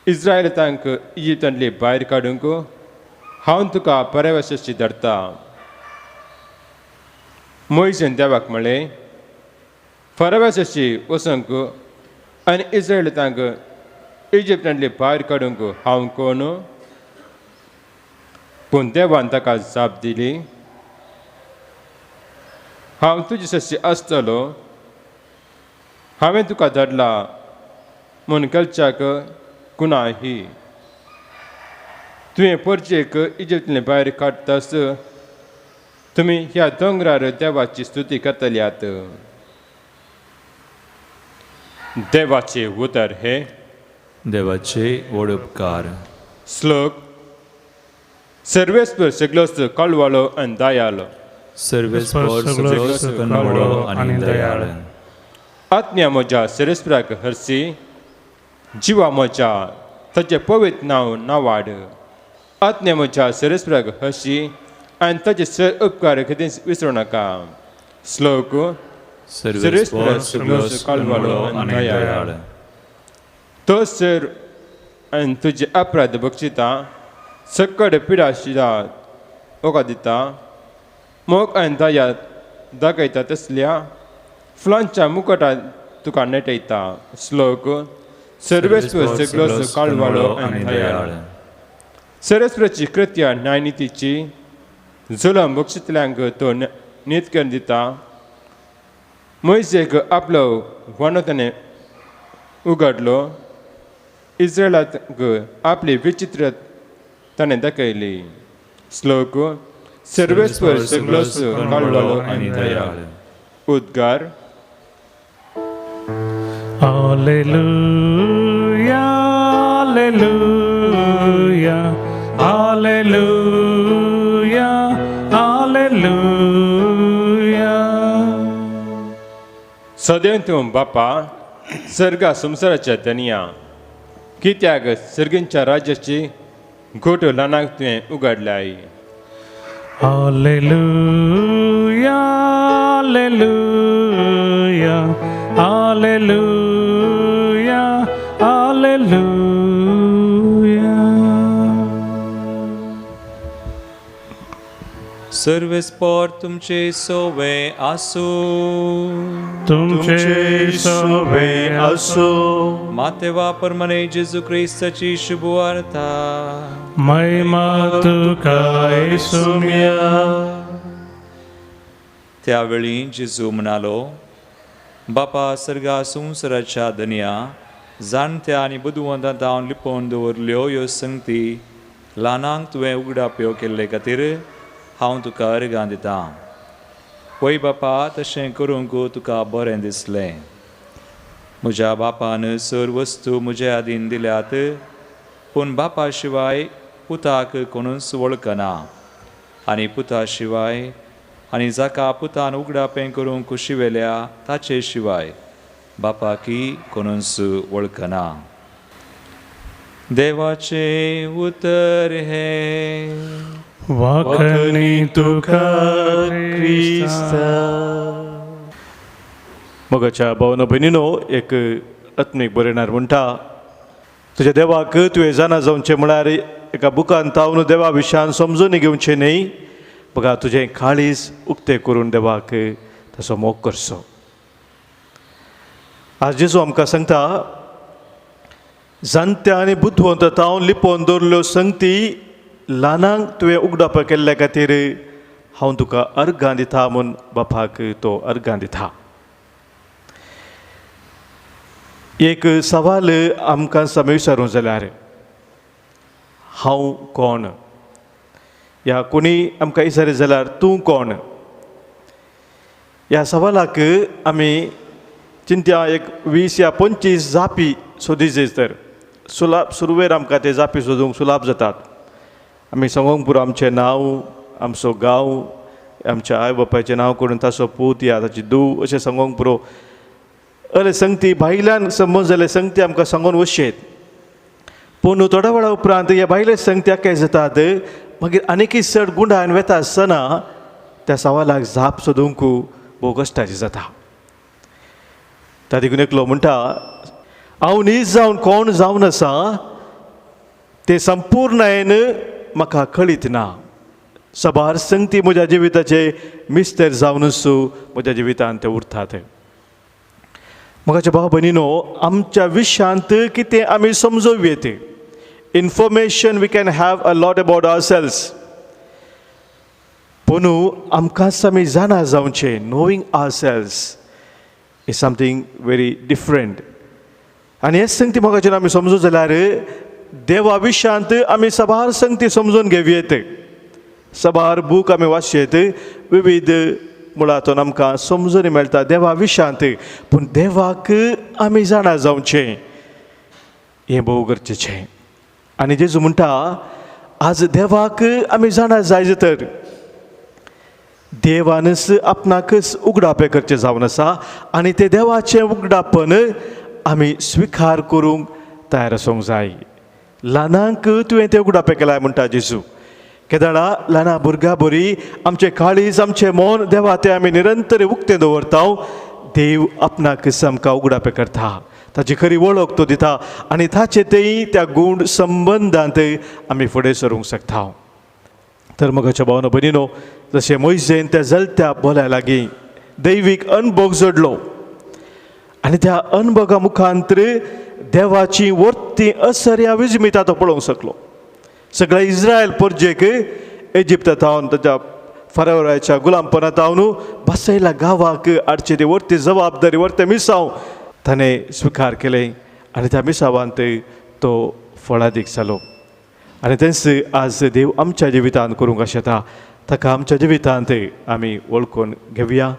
इस्रायलांक इजिप्तांतले भायर काडूंक हांव तुका परवेशाची धाडटा. मोयजेन देवाक म्हळें, फरवेशाची वचूंक आनी इस्रायलांक इजिप्तांतले भायर काडूंक हांव कोण? पूण देवान ताका जाप दिली, हांव तुजे सशी आसतलो, हांवें तुका धाडला म्हूण कलच्याक गुना ही. तुवें परजेक इजिप्तांतले भायर काडटास तुमी ह्या दोंगरार देवाची स्तुती करतल्यात. देवाचे उतर हे देवाचे व्हड उपकार. श्लोक. सर्वेस्पर सगळोच कळवळो आनी दयाळ. सर्वेस्पर सगळोच कळवळो आनी दयाळ. आत्म्या म्हज्या सर्वेस्पराक हरसी, जिवा म्हज्या ताचें पवित्र नांव नावाड. आत्म्या म्हज्या सर्वेस्पराक हरशी आनी ताचे सर उपकार खंयच विसरूं नाका. श्लोक. सर्वेस्पर सगळोच कळवळो आनी दयाळ. तो सर आनी तुजे अपराध बक्षिता, सकड पिडा शिरा ओका दिता, मोग आनी दया दाखयता तसल्या फुलांच्या मुकटात तुका नेटयता. श्लोक. सर्वेस्पर सगळोच कळवळो आनी दयाळ. सर्वेस्पराची कृत्या न्यायनितीची, जुलम बक्षितल्यांक तो नीत करून दिता. मोयजेक आपलो व्हणो ताणें उगडलो, इस्रायलाक आपली विचित्र ताणें दाखयली. श्लोक. सर्वेस्पर सगळोच कळवळो आनी दयाळ. उद्गार. Alleluia, alleluia, alleluia, alleluia. सदैव तूं बापा सर्गा संवसाराच्या धनया, कित्याक सर्गींच्या राज्याची घोट ल्हानाक तुवें उगडल्याय. Alleluia, Alleluia, Alleluia, Alleluia. सर्वेस्पोर तुमचे सोवे आसूं. तुमचे सोवे आसूं. मातेवा परमने जेजू क्रिस्ताची शुभवार्ता. महिमा तुका येसुम्या. त्यावेळी जेजू म्हणालो, बापा सर्गा संवसाराच्या धनया, जाणत्या आनी बुदवंतां तावन लिपोवन दवरल्यो ह्यो संगती ल्हानांक तुवें उगडाप्यो केल्ले खातीर हांव तुका अर्गां दितां. पळय बापा, तशें करूंक तुका बरें दिसलें. म्हज्या बापान सर वस्तू म्हज्या आदीन दिल्यात, पूण बापा शिवाय पुताक कोणूच वळखना, आनी पुता शिवाय आनी जाका पुतान उगडापें करूंक कुशिवेल्या ताचे शिवाय बापाकी कोणूच वळखना. देवाचें उतर हें. वाखणी तुका क्रिस्ता. मोगाच्या भावना भयणीनो, एक आत्मीक बरयणार म्हणटा, तुज्या देवाक तुवें जाणा जावचें म्हळ्यार एका बुकान तावन देवा विशयान समजून घेवचें न्हय, बघा तुजें काळीज उक्तें करून देवाक तसो मोग करचो. आज जेजू आमकां सांगता, जाणत्या आनी बुदवंत तावन लिपोवन दवरल्यो संगती ल्हानांक तुवें उगडाप केल्ल्या खातीर हांव तुका अर्गां दिता म्हूण बापाक तो अर्गां दिता. एक सवाल आमकां समे विचारूंक जाल्यार, हांव कोण? ह्या कोणी आमकां विचारीत जाल्यार तूं कोण? ह्या सवालाक आमी चिंत्या एक 20 या 25 जापी सोदीचे तर सुलाब सुरवेर आमकां ते जापी सोदूंक सुलाब जातात. आमी सांगूंक पुरो आमचें नांव, आमचो गांव, आमच्या आवय बापायचें नांव करून ताचो पूत या ताची धूव अशें सांगूंक पुरो. अरे संगती भायल्यान समज जाल्यार संगती आमकां सांगून वचयेत, पूण थोड्या वेळा उपरांत ह्या भायले संगती काय जातात मागीर आनीकय चड गुंडान वेता आसतना त्या सवालाक जाप सोदूंक भोव कश्टाची जाता. त्या देखून एकलो म्हणटा, हांव नीज जावन कोण जावन आसा तें संपूर्णायेन म्हाका कळीत ना. सबार संगती म्हज्या जिविताचे मिस्तेर जावनूच म्हज्या जिवितांत ते उरतात. म्हज्या भाव भयणीनो, आमच्या विशयांत कितें आमी समजूं येत. Information we can have a lot about ourselves, पूण आमकांच आमी जाणा जावचें. Knowing ourselves is something very different. आनी हेच संगती मोगाचेर आमी समजूं जाल्यार देवा विशयांत आमी सबार संगती समजून घेवयेत. सबार बूक आमी वाचयेत, विविध मुळांतून आमकां समजून मेळटा देवा विशयांत, पूण देवाक आमी जाणा जावचें हें भोव गरजेचें. आनी जेजू म्हणटा, आज देवाक आमी जाणा जाय तर देवानच आपणाकच उगडापें करचें जावन आसा, आनी तें देवाचें उगडापण आमी स्विकार करूंक तयार आसूंक जाय. ल्हानांक तुवें तें उगडापें केलां म्हणटा जेजू. केदळा ल्हाना भुरग्यां बरी आमचें काळीज आमचें मन देवा तें आमी निरंतर उक्तें दवरता. देव आपणाकच आमकां उगडापें करता, ताची खरी वळख तो दिता, आनी ताचे तेय त्या गूण संबंदांत आमी फुडें सरूंक शकता. तर मोगाच्या भावना भयणीनो, जशें मोयजेन त्या जलत्या बोल्या लागीं दैवीक अनभोग जोडलो आनी त्या अनभोगा मुखांतर देवाची वर्ती असर ह्या विजमिता तो पळोवंक शकलो. सगळ्या इस्रायल परजेक इजिप्ता थावन ताच्या फरावराच्या गुलामपणा थावन बसयला गांवाक हाडची ती वर्ती जबाबदारी वर्ते मिसांव ताणें स्विकार केलें आनी त्या मिसावांत तो फळादीक जालो. आनी तेंच आज देव आमच्या जिवितांत करूंक आशेता. ताका आमच्या जिवितांत आमी वळखून घेवया,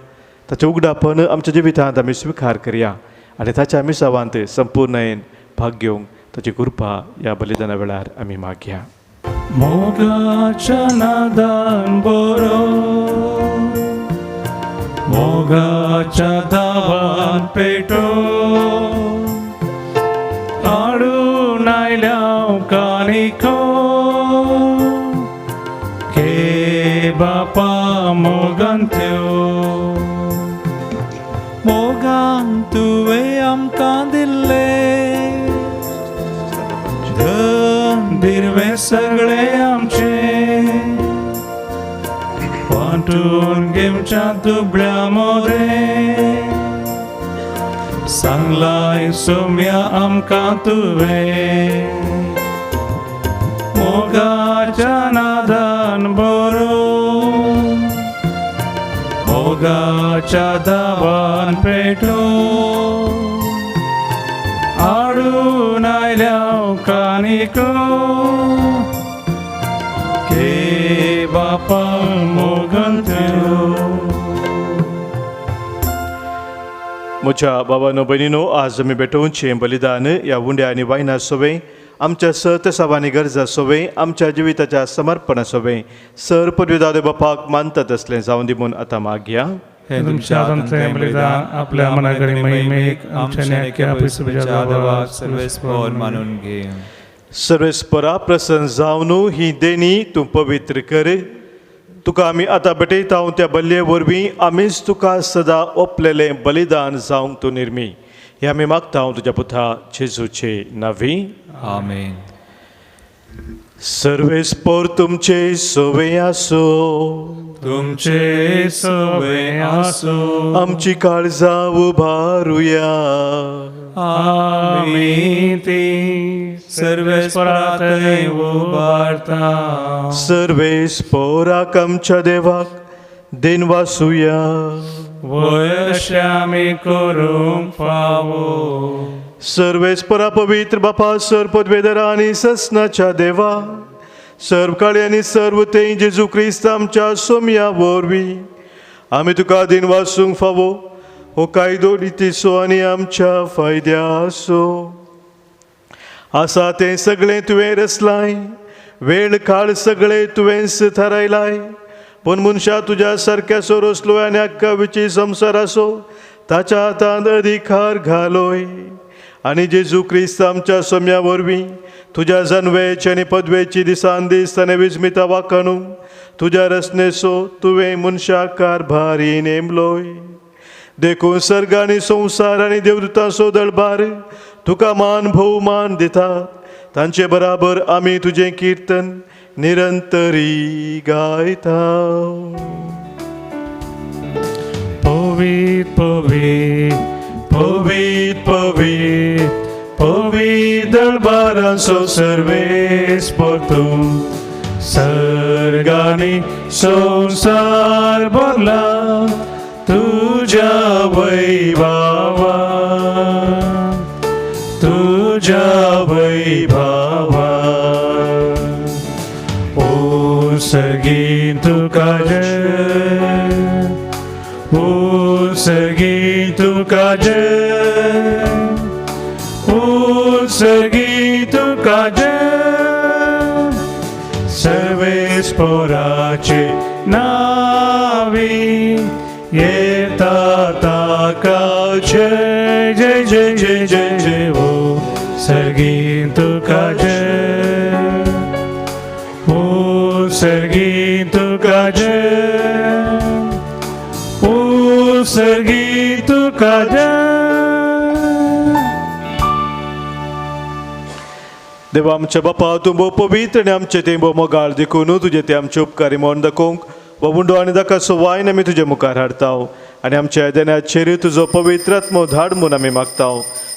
ताचें उगडापण आमच्या जिवितांत आमी स्विकार करया आनी ताच्या मिसावांत संपूर्णयेन भाग घेवंक ताची कृपा ह्या बलिदाना वेळार आमी मागया. मोगाच्या नादान बरो, मोगाच्या दावान पेटो, हाडून कानिको के बापा मोगान त्यो मोगान तुवें आमकां दिल्लें धन दिरवें सगळें आमचें वांटून घेवच्या दुबळ्या मोदें सांगलाय सोम्या आमकां तुवें मोगाच्या नादान बरो मोगाच्या दावान पेटो आडून आयल्या कानिको के बापा मोगन त्यो. म्हज्या बाबानो भयणीनो, आज आमी भेटोवचें बलिदान ह्या उंड्या आनी वायना सोवें आमच्या सत सावानी गरजा सोवें आमच्या जिविताच्या समर्पणा सोवें सर पदवीदादे बापाक मानतात असलें जावं दी म्हूण आतां मागया. हे तुमच्या हातांतलें बलिदान आपल्या मनाकडे महिमेक आमच्या न्याक्या पिसुच्या देवाक सर्वेस्पर मानून घे. सर्वेस्परा प्रसन्न जावन ही देणी तूं पवित्र कर. तुका आमी आतां भेटयता त्या बल्ले वरवीं आमीच तुका सदां ओपलेलें बलिदान जावंक तूं निर्मी. हें आमी मागता तुज्या पुता जेजूचे नांवी. आमेन. सर्वेस्पर तुमचे सोवे आसो. तुमचे सोवे आसो. आमची काळजां उबारुया. आमी ती सर्वेस्पराथंय उबारता. सर्वेस्पराक आमच्या देवाक देनवासुया. वय आमी करूंक फावो. सर्वेस्परा पवित्र बापा, सर पदवेदरा आनी ससनाच्या देवा, सर्व काळी आनी सर्व ते जेजू क्रिस्त आमच्या सोमया वरवीं आमी तुका दिनवासूंक फावो. हो कायदो नितीचो आनी आमच्या फायद्याचो आसा. तें सगळें तुवें रचलाय, वेळ काळ सगळें तुवेंच थारायलाय. पूण मनशा तुज्या सारक्याचो रचलो आनी अख्खा विची संवसाराचो ताच्या हातांत अधिकार घालोय. आनी जेजू क्रिस्त आमच्या सोम्या वरवीं तुज्या जनवेची आनी पदवेची दिसान दीस ताणें विस्मिता वाखाणू तुज्या रचनेचो तुवें मनशाक कारभारी नेमलोय. देखून सर्ग आनी संवसार आनी देवदूतांचो दळबार तुका मान भोवमान दितात. तांचे बराबर आमी तुजें किर्तन निरंतरी गायता. पवित पवित पवित पवित पवित दळबारांचो सर्वेस्पर तूं, सर्गांनी संवसार भरला तुज्या वैभावा, तुज्या वैभावा. ओ सर्गी तुका जय, ओ सर्गी तुका जय, ओ सर्गी तुका जय. सर्वेस्पराचे नावी येता ताका जय जय जय जय जय जय. ओ सर्गी तुका जय, ओ सर्गी तुका जय, ओ सर्गी तुका जय. देवा आमच्या बापा, तूं भोव पवित्र आनी आमचे तें भोव मोगाळ. देखून तुजें तें आमचे उपकारी म्हूण दाखोवंक हो उंडो आनी दाकाचो वायन आमी तुजे मुखार हाडता आनी आमच्या देण्याचेर तुजो पवित्र आत्मो धाड म्हूण आमी मागता.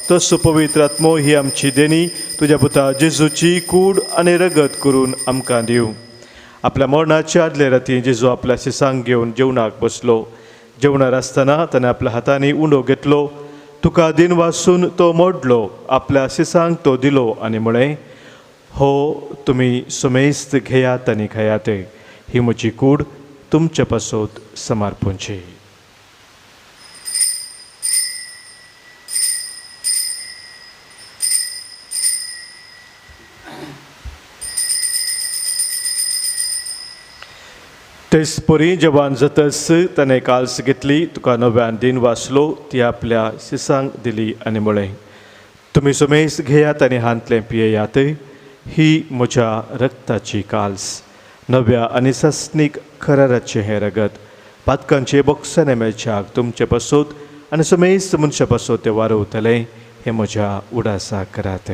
तसो पवित्र आत्मो ही आमची देणी तुज्या पुता जेजूची कूड आनी रगत करून आमकां दिवं. आपल्या मरणाच्या आदले राती जेजू आपल्या शिसांक घेवन जेवणाक बसलो. जेवणार आसतना ताणें आपल्या हातांनी उंडो घेतलो, तुका दिन वासून तो मोडलो, आपल्या शिसांक तो दिलो आनी म्हळें, हो तुमी सुमेस्त घेयात आनी खायात, ही म्हजी कूड तुमचे पासत समर्पणची. तेच परी जेवण जातच ताणें काल्स घेतली, तुका नव्यान दिन वाचलो, ती आपल्या शिसांक दिली आनी म्हळें, तुमी सुमेस घेयात आनी हांतलें पियेयात, ही म्हज्या रक्ताची काल्स, नव्या आनी सस्नीक कराराचें हें रगत पातकांचे बोक्साने मेळच्याक तुमचे पासत आनी समेस्त मनशा पासत तें वारवतलें. हें म्हज्या उडासा करात.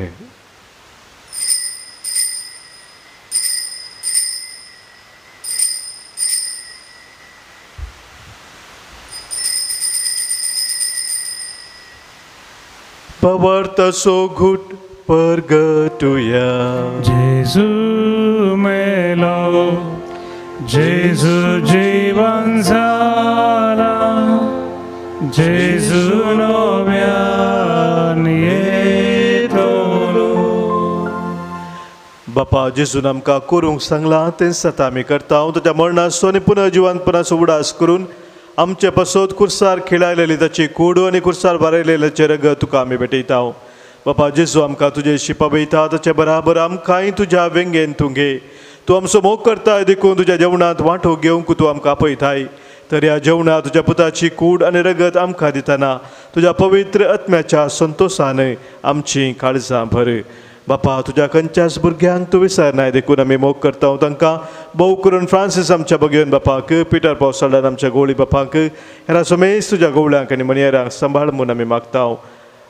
पवर्तसो घुट परगटुया. जेजू मेलो, जेजू जीवन जाला, जेजू नव्यान येतलो. बापा जेजून आमकां करूंक सांगलां तें सता आमी करता. ताच्या मरणाचो आनी पुनर्जिवनपणाचो उडास करून आमचे पासत कुर्सार खिळायलेली ताची कूड आनी कुर्सार बारयलेल्याचें रगत तुका आमी भेटयता. बापा जेजू आमकां तुजें शिपवयता, ताचे बराबर आमकांय तुज्या वेंगेन तूं घे. तूं आमचो मोग करताय देखून तुज्या जेवणांत वांटो घेवंक तूं आमकां आपयताय. तर ह्या जेवणांत तुज्या पुताची कूड आनी रगत आमकां दितना तुज्या पवित्र आत्म्याच्या संतोशान आमचीं काळजां भर. बापा तुज्या खंयच्याच भुरग्यांक तूं विसरनाय देखून आमी मोग करता तांकां, भोव करून फ्रांसीस आमच्या बगेवन बापाक, पिटर पावसाळ्यान आमच्या गोवळी बापाक, हेरा समेज तुज्या गोवळ्यांक आनी मनियरांक सांबाळ म्हूण आमी मागता.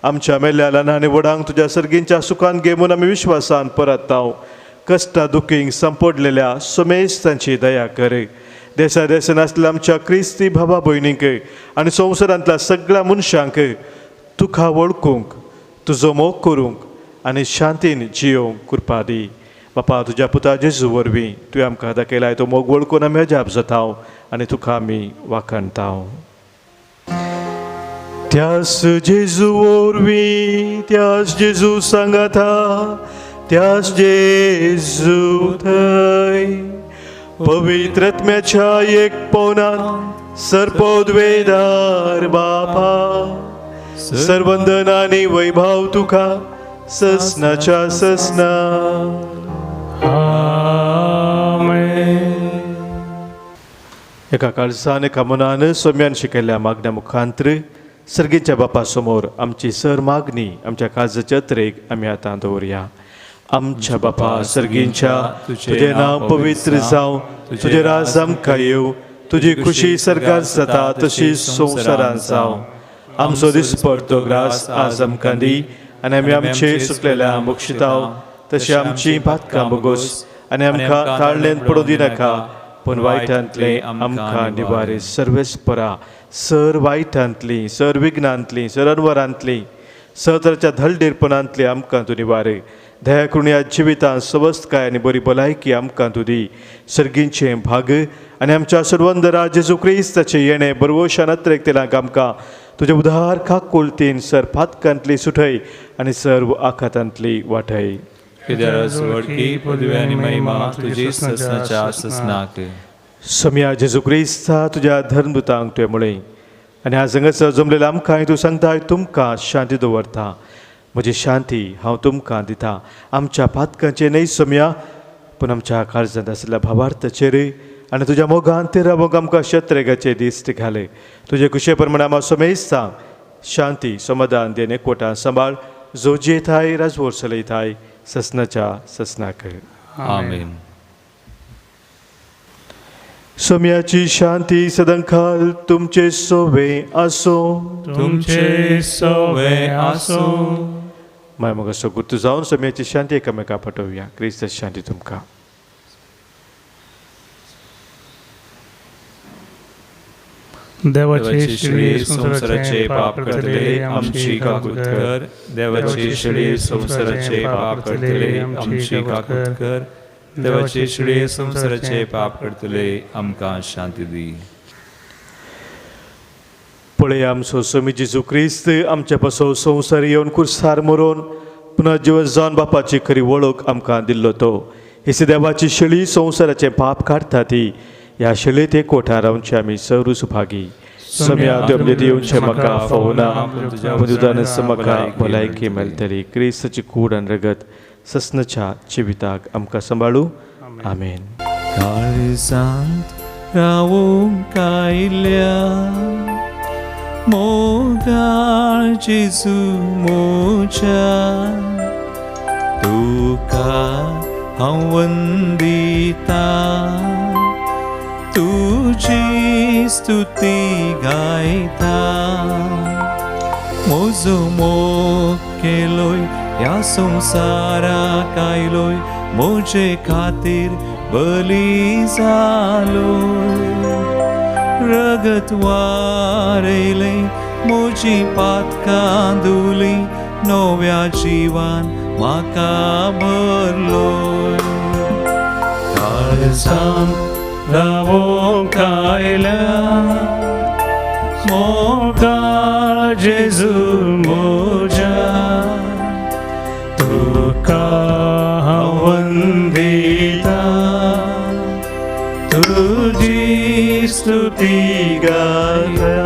आमच्या मेल्ल्या ल्हान आनी व्हडांक तुज्या सर्गींच्या सुखान घे म्हूण आमी विश्वासान परतता. कश्टा दुखींक संपडलेल्या समेज तांची दया कर. देसा देसान आसलेल्या आमच्या क्रिस्ती भावा भयणींक आनी संवसारांतल्या सगळ्या मनशांक तुका वळखूंक, तुजो मोग करूंक आनी शांतीन जियोवंक कृपा दी. बापा तुज्या पुता जेजू वरवीं तुवें आमकां दाखयलाय तो मोग वळखून आमी अजाप जाता आनी तुका आमी वाखाणता. त्यास जेजू वरवीं, त्यास जेजू सांगाता, त्यास जेजू थंय पवित्र आत्म्याच्या एक पवनान सर्पोद्वेदार बापा, सर्वंदन आनी वैभव तुका ससनाच्या ससना. आमेन. एका काळजान एका मनान सोम्यान शिकयल्ल्या मागण्या मुखांत्र सर्गीच्या बापा समोर आमची सर मागणी आमच्या काळजाच्या अत्रेक आमी आतां दवरया. आमच्या बापा सर्गींच्या, तुजें नांव पवित्र जावं, तुजें राज आमकां येवं, तुजी खुशी सर्गांत जाता तशी संवसारांत जावं. आमचो दिसपडतो ग्रास आज आमकां दी आनी आमी आमचे सुकलेल्या बक्षिताव तशी आमची पातकां बोगोस आनी आमकां ताळ्ळेंत पडूं दिनाका, पूण वायटांतलें आमकां निवारे. सर्वेस्परा सर वायटांतली, सर विघ्नांतली, सर अनवरांतली, सर तराच्या धलडेरपणांतली आमकां तूं निवारे. दया करून ह्या जिवितांत सवस्तकाय आनी बरी भलायकी आमकां तूं दी. सर्गींचें भाग आनी आमच्या सर्वंदरा जेजू क्रिस्ताचें येणें बरवशान अत्रेक तेलांक आमकां तुजें उदार काकुळतीन सर पातकांतली सुठय आनी सर्व आखातांतली वाटय. सम्या जेजू क्रिस्ता तुज्या धर्मदूतांक तुवें म्हळें आनी आज हांगासर जमलेल्या आमकांय तूं सांगताय, तुमकां शांती दवरता, म्हजी शांती हांव तुमकां दिता. आमच्या पातकांचेर न्हय सम्या, पूण आमच्या काळजांत आशिल्ल्या भावार्थाचेर आनी तुज्या मोगान ते रावंक आमकां शत्रेगाचे दीस घाले. तुजे कुशे प्रमाणे आमकां समेस्तांक शांती समाधान देणे कोटा सांबाळ, जो जेथाय राजवोर चलयताय ससनाच्या ससनाक. आमेन. सोम्याची शांती सदांकाल तुमचे सोवे आसो. तुमचे सोवे आसो. माय मग असो गुर्तू जावन सोम्याची शांती एकामेका पाठोवया. क्रिस्त शांती तुमकां. देवाची शिळी संवसाराचे पाप करतले आमची काकूत कर. देवाची शिळी संवसाराचे पाप करतले आमची काकूत कर. देवाची शिळी संवसाराचे पाप करतले आमकां शांती दी. पळय आमचो स्वामी जेजू क्रिस्त आमच्या पासो संवसार येवन कुर्सार मरोन पुनर्जिवन जावन बापाची खरी वळख आमकां दिल्लो तो. ही देवाची शिळी संवसाराचें पाप काडटा ती. ह्या शिळेत एक कोठार रावचे आमी सर्व सुभागी. सम्या तुवें येवचें म्हाका फावना, पूण तुज्यानच म्हाका भलायकी मेळटली. क्रिस्ताची कूड आनी रगत ससनाच्या जिविताक आमकां सांबाळू. आमेन. काळजांत रावूंक आयल्या मोगाळ जेजू म्हज्या, तुका हांव वंदिता, तुजी स्तुती गायता. म्हजो मोग केलोय ह्या संवसाराक आयलोय, म्हजे खातीर बली जालोय. रगत वारयलें म्हजी पातकां धुली, नव्या जिवान म्हाका भरलोय. काळजांत रावोंक आयल्या मोगाळ जेजू म्हज्या, तुका हांव वंदिता, तुजी स्तुती गायता.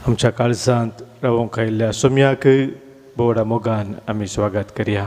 आमच्या काळजांत रावोंक आयिल्ल्या सोम्याक बोवडा मोगान आमी स्वागत करया.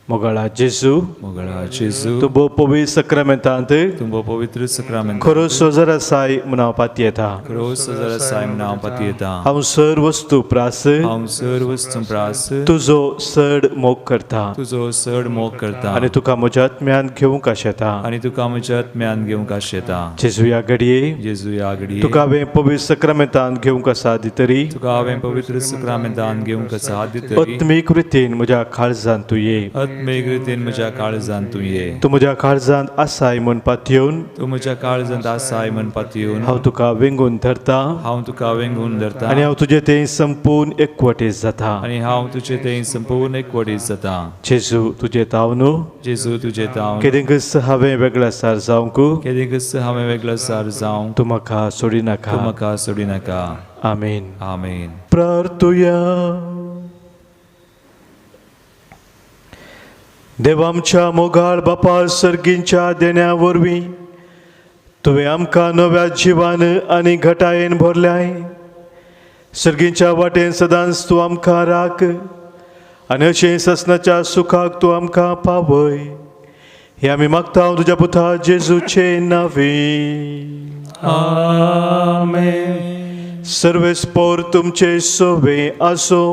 मोगाळा जेजू, मोगाळा जेजू, तूं भोव पवित्र सक्रामेंतांत, तूं भोव पवित्र सक्रामेंतांत, खरो सोजर आसाय म्हूण हांव पातयेता, खरो सोजर आसाय म्हूण हांव पातयेता. हांव सर वस्तू प्रास, हांव सर वस्तू प्रास, तुजो चड मोग करता, तुजो चड मोग करता, आनी तुका म्हज्या आत्म्यान घेवंक आशेता, आनी तुका म्हज्या आत्म्यान घेवंक आशेता. जेजू ह्या घडये, जेजू ह्या घडये, तुका हांवें पवित्र सक्रामेंतांत घेवंक आसा दितरी, तुका हांवें पवित्र सक्रामेंतांत घेवंक आसा दितरी, आत्मीक रितीन म्हज्या काळजांत तूं ये, आत्मीक रितीन म्हज्या काळजांत तूं ये. तूं म्हज्या काळजांत आसाय म्हूण पातयेवन, तूं म्हज्या काळजांत आसाय म्हूण पातयेवन, हांव तुका वेंगून धरता, हांव तुका वेंगून धरता, आनी हांव तुजे थंय संपूर्ण एकवटीत जाता, आनी हांव तुजे थंय संपूर्ण एकवटीत जाता. जेजू तुजे ताव न्हू, जेजू तुजे ताव, केदेंकच हांवें वेगळा सार जावंक, केदेंकच हांवें वेगळा सार जावंक, तूं म्हाका सोडिनाका, तूं म्हाका सोडिनाका. आमेन. आमेन. प्रार्थुया. देव आमच्या मोगाळ बापा, सर्गींच्या देण्या वरवीं तुवें आमकां नव्या जिवान आनी घटायेन भरल्याय. सर्गींच्या वाटेन सदांच तूं आमकां राख आनी अशें ससनाच्या सुखाक तूं आमकां पावय, हें आमी मागता तुज्या पुता जेजूचे नांवे. आमेन. सर्वेस्पोर तुमचे सोवे आसो,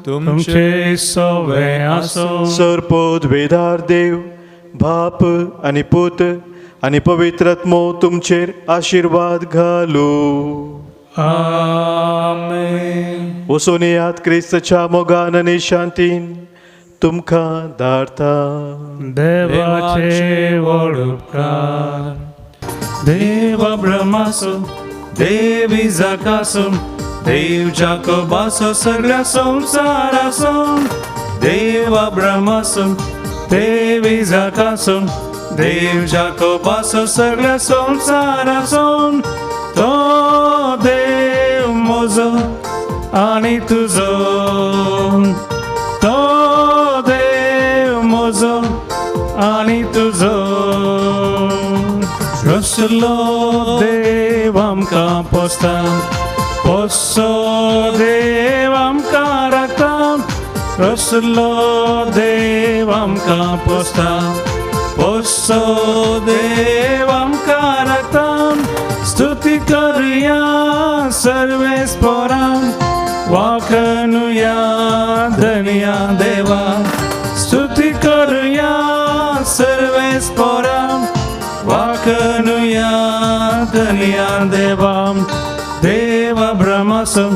तुमचे सोवे आसो. सरपोद वेदार देव बाप आनी पूत आनी पवित्र आत्मो तुमचेर आशिर्वाद घालू. आमेन. वचून येयात क्रिस्तच्या मोगान आनी शांतीन तुमकां धाडता. देवाचे व्हड उपकार. देव अब्रामाचो, देव इजाकाचो, देव जाकोबाचो, सगळ्या संवसाराचो. देव अब्रामाचो, देव इजाकाचो, देव जाकोबाचो, सगळ्या संवसाराचो. तो देव म्हजो आनी तुजो, तो देव म्हजो आनी तुजो. रसलो देव आमकां पोसता, पोसो देव आमकां राखता. रसलो देव आमकां पोसता, पोसो देव आमकां राखता. स्तुती करुया सर्वेस्पोरान, वाखणुया धनया देवा. स्तुती करुया सर्वेस्पोरान, वाखणुया धनया देवा. देव अब्रामाचो,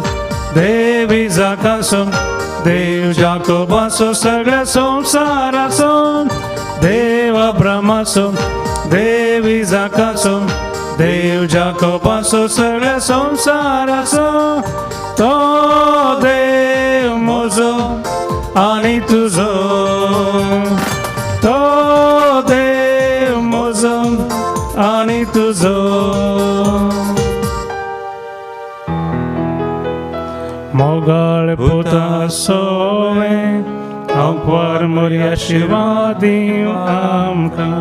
देव इजाकाचो, देव जाकोबाचो, सगळ्या संवसाराचो. देव अब्रामाचो, देव इजाकाचो, देव जाकोबाचो, सगळ्या संवसाराचो. तो देव म्हजो आनी तुजो, तो देव म्हजो आनी तुजो. मोगाळ पुता सोवे हांव मोरया आशिर्वाद आमकां.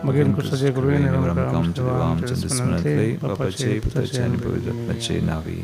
मागीर कृष्णाचे कृपेन आमच्या देवा, आमच्या दुस्मनांतले, बापाचे, पुताचे आनी पवित्र आत्म्याचे नांवी.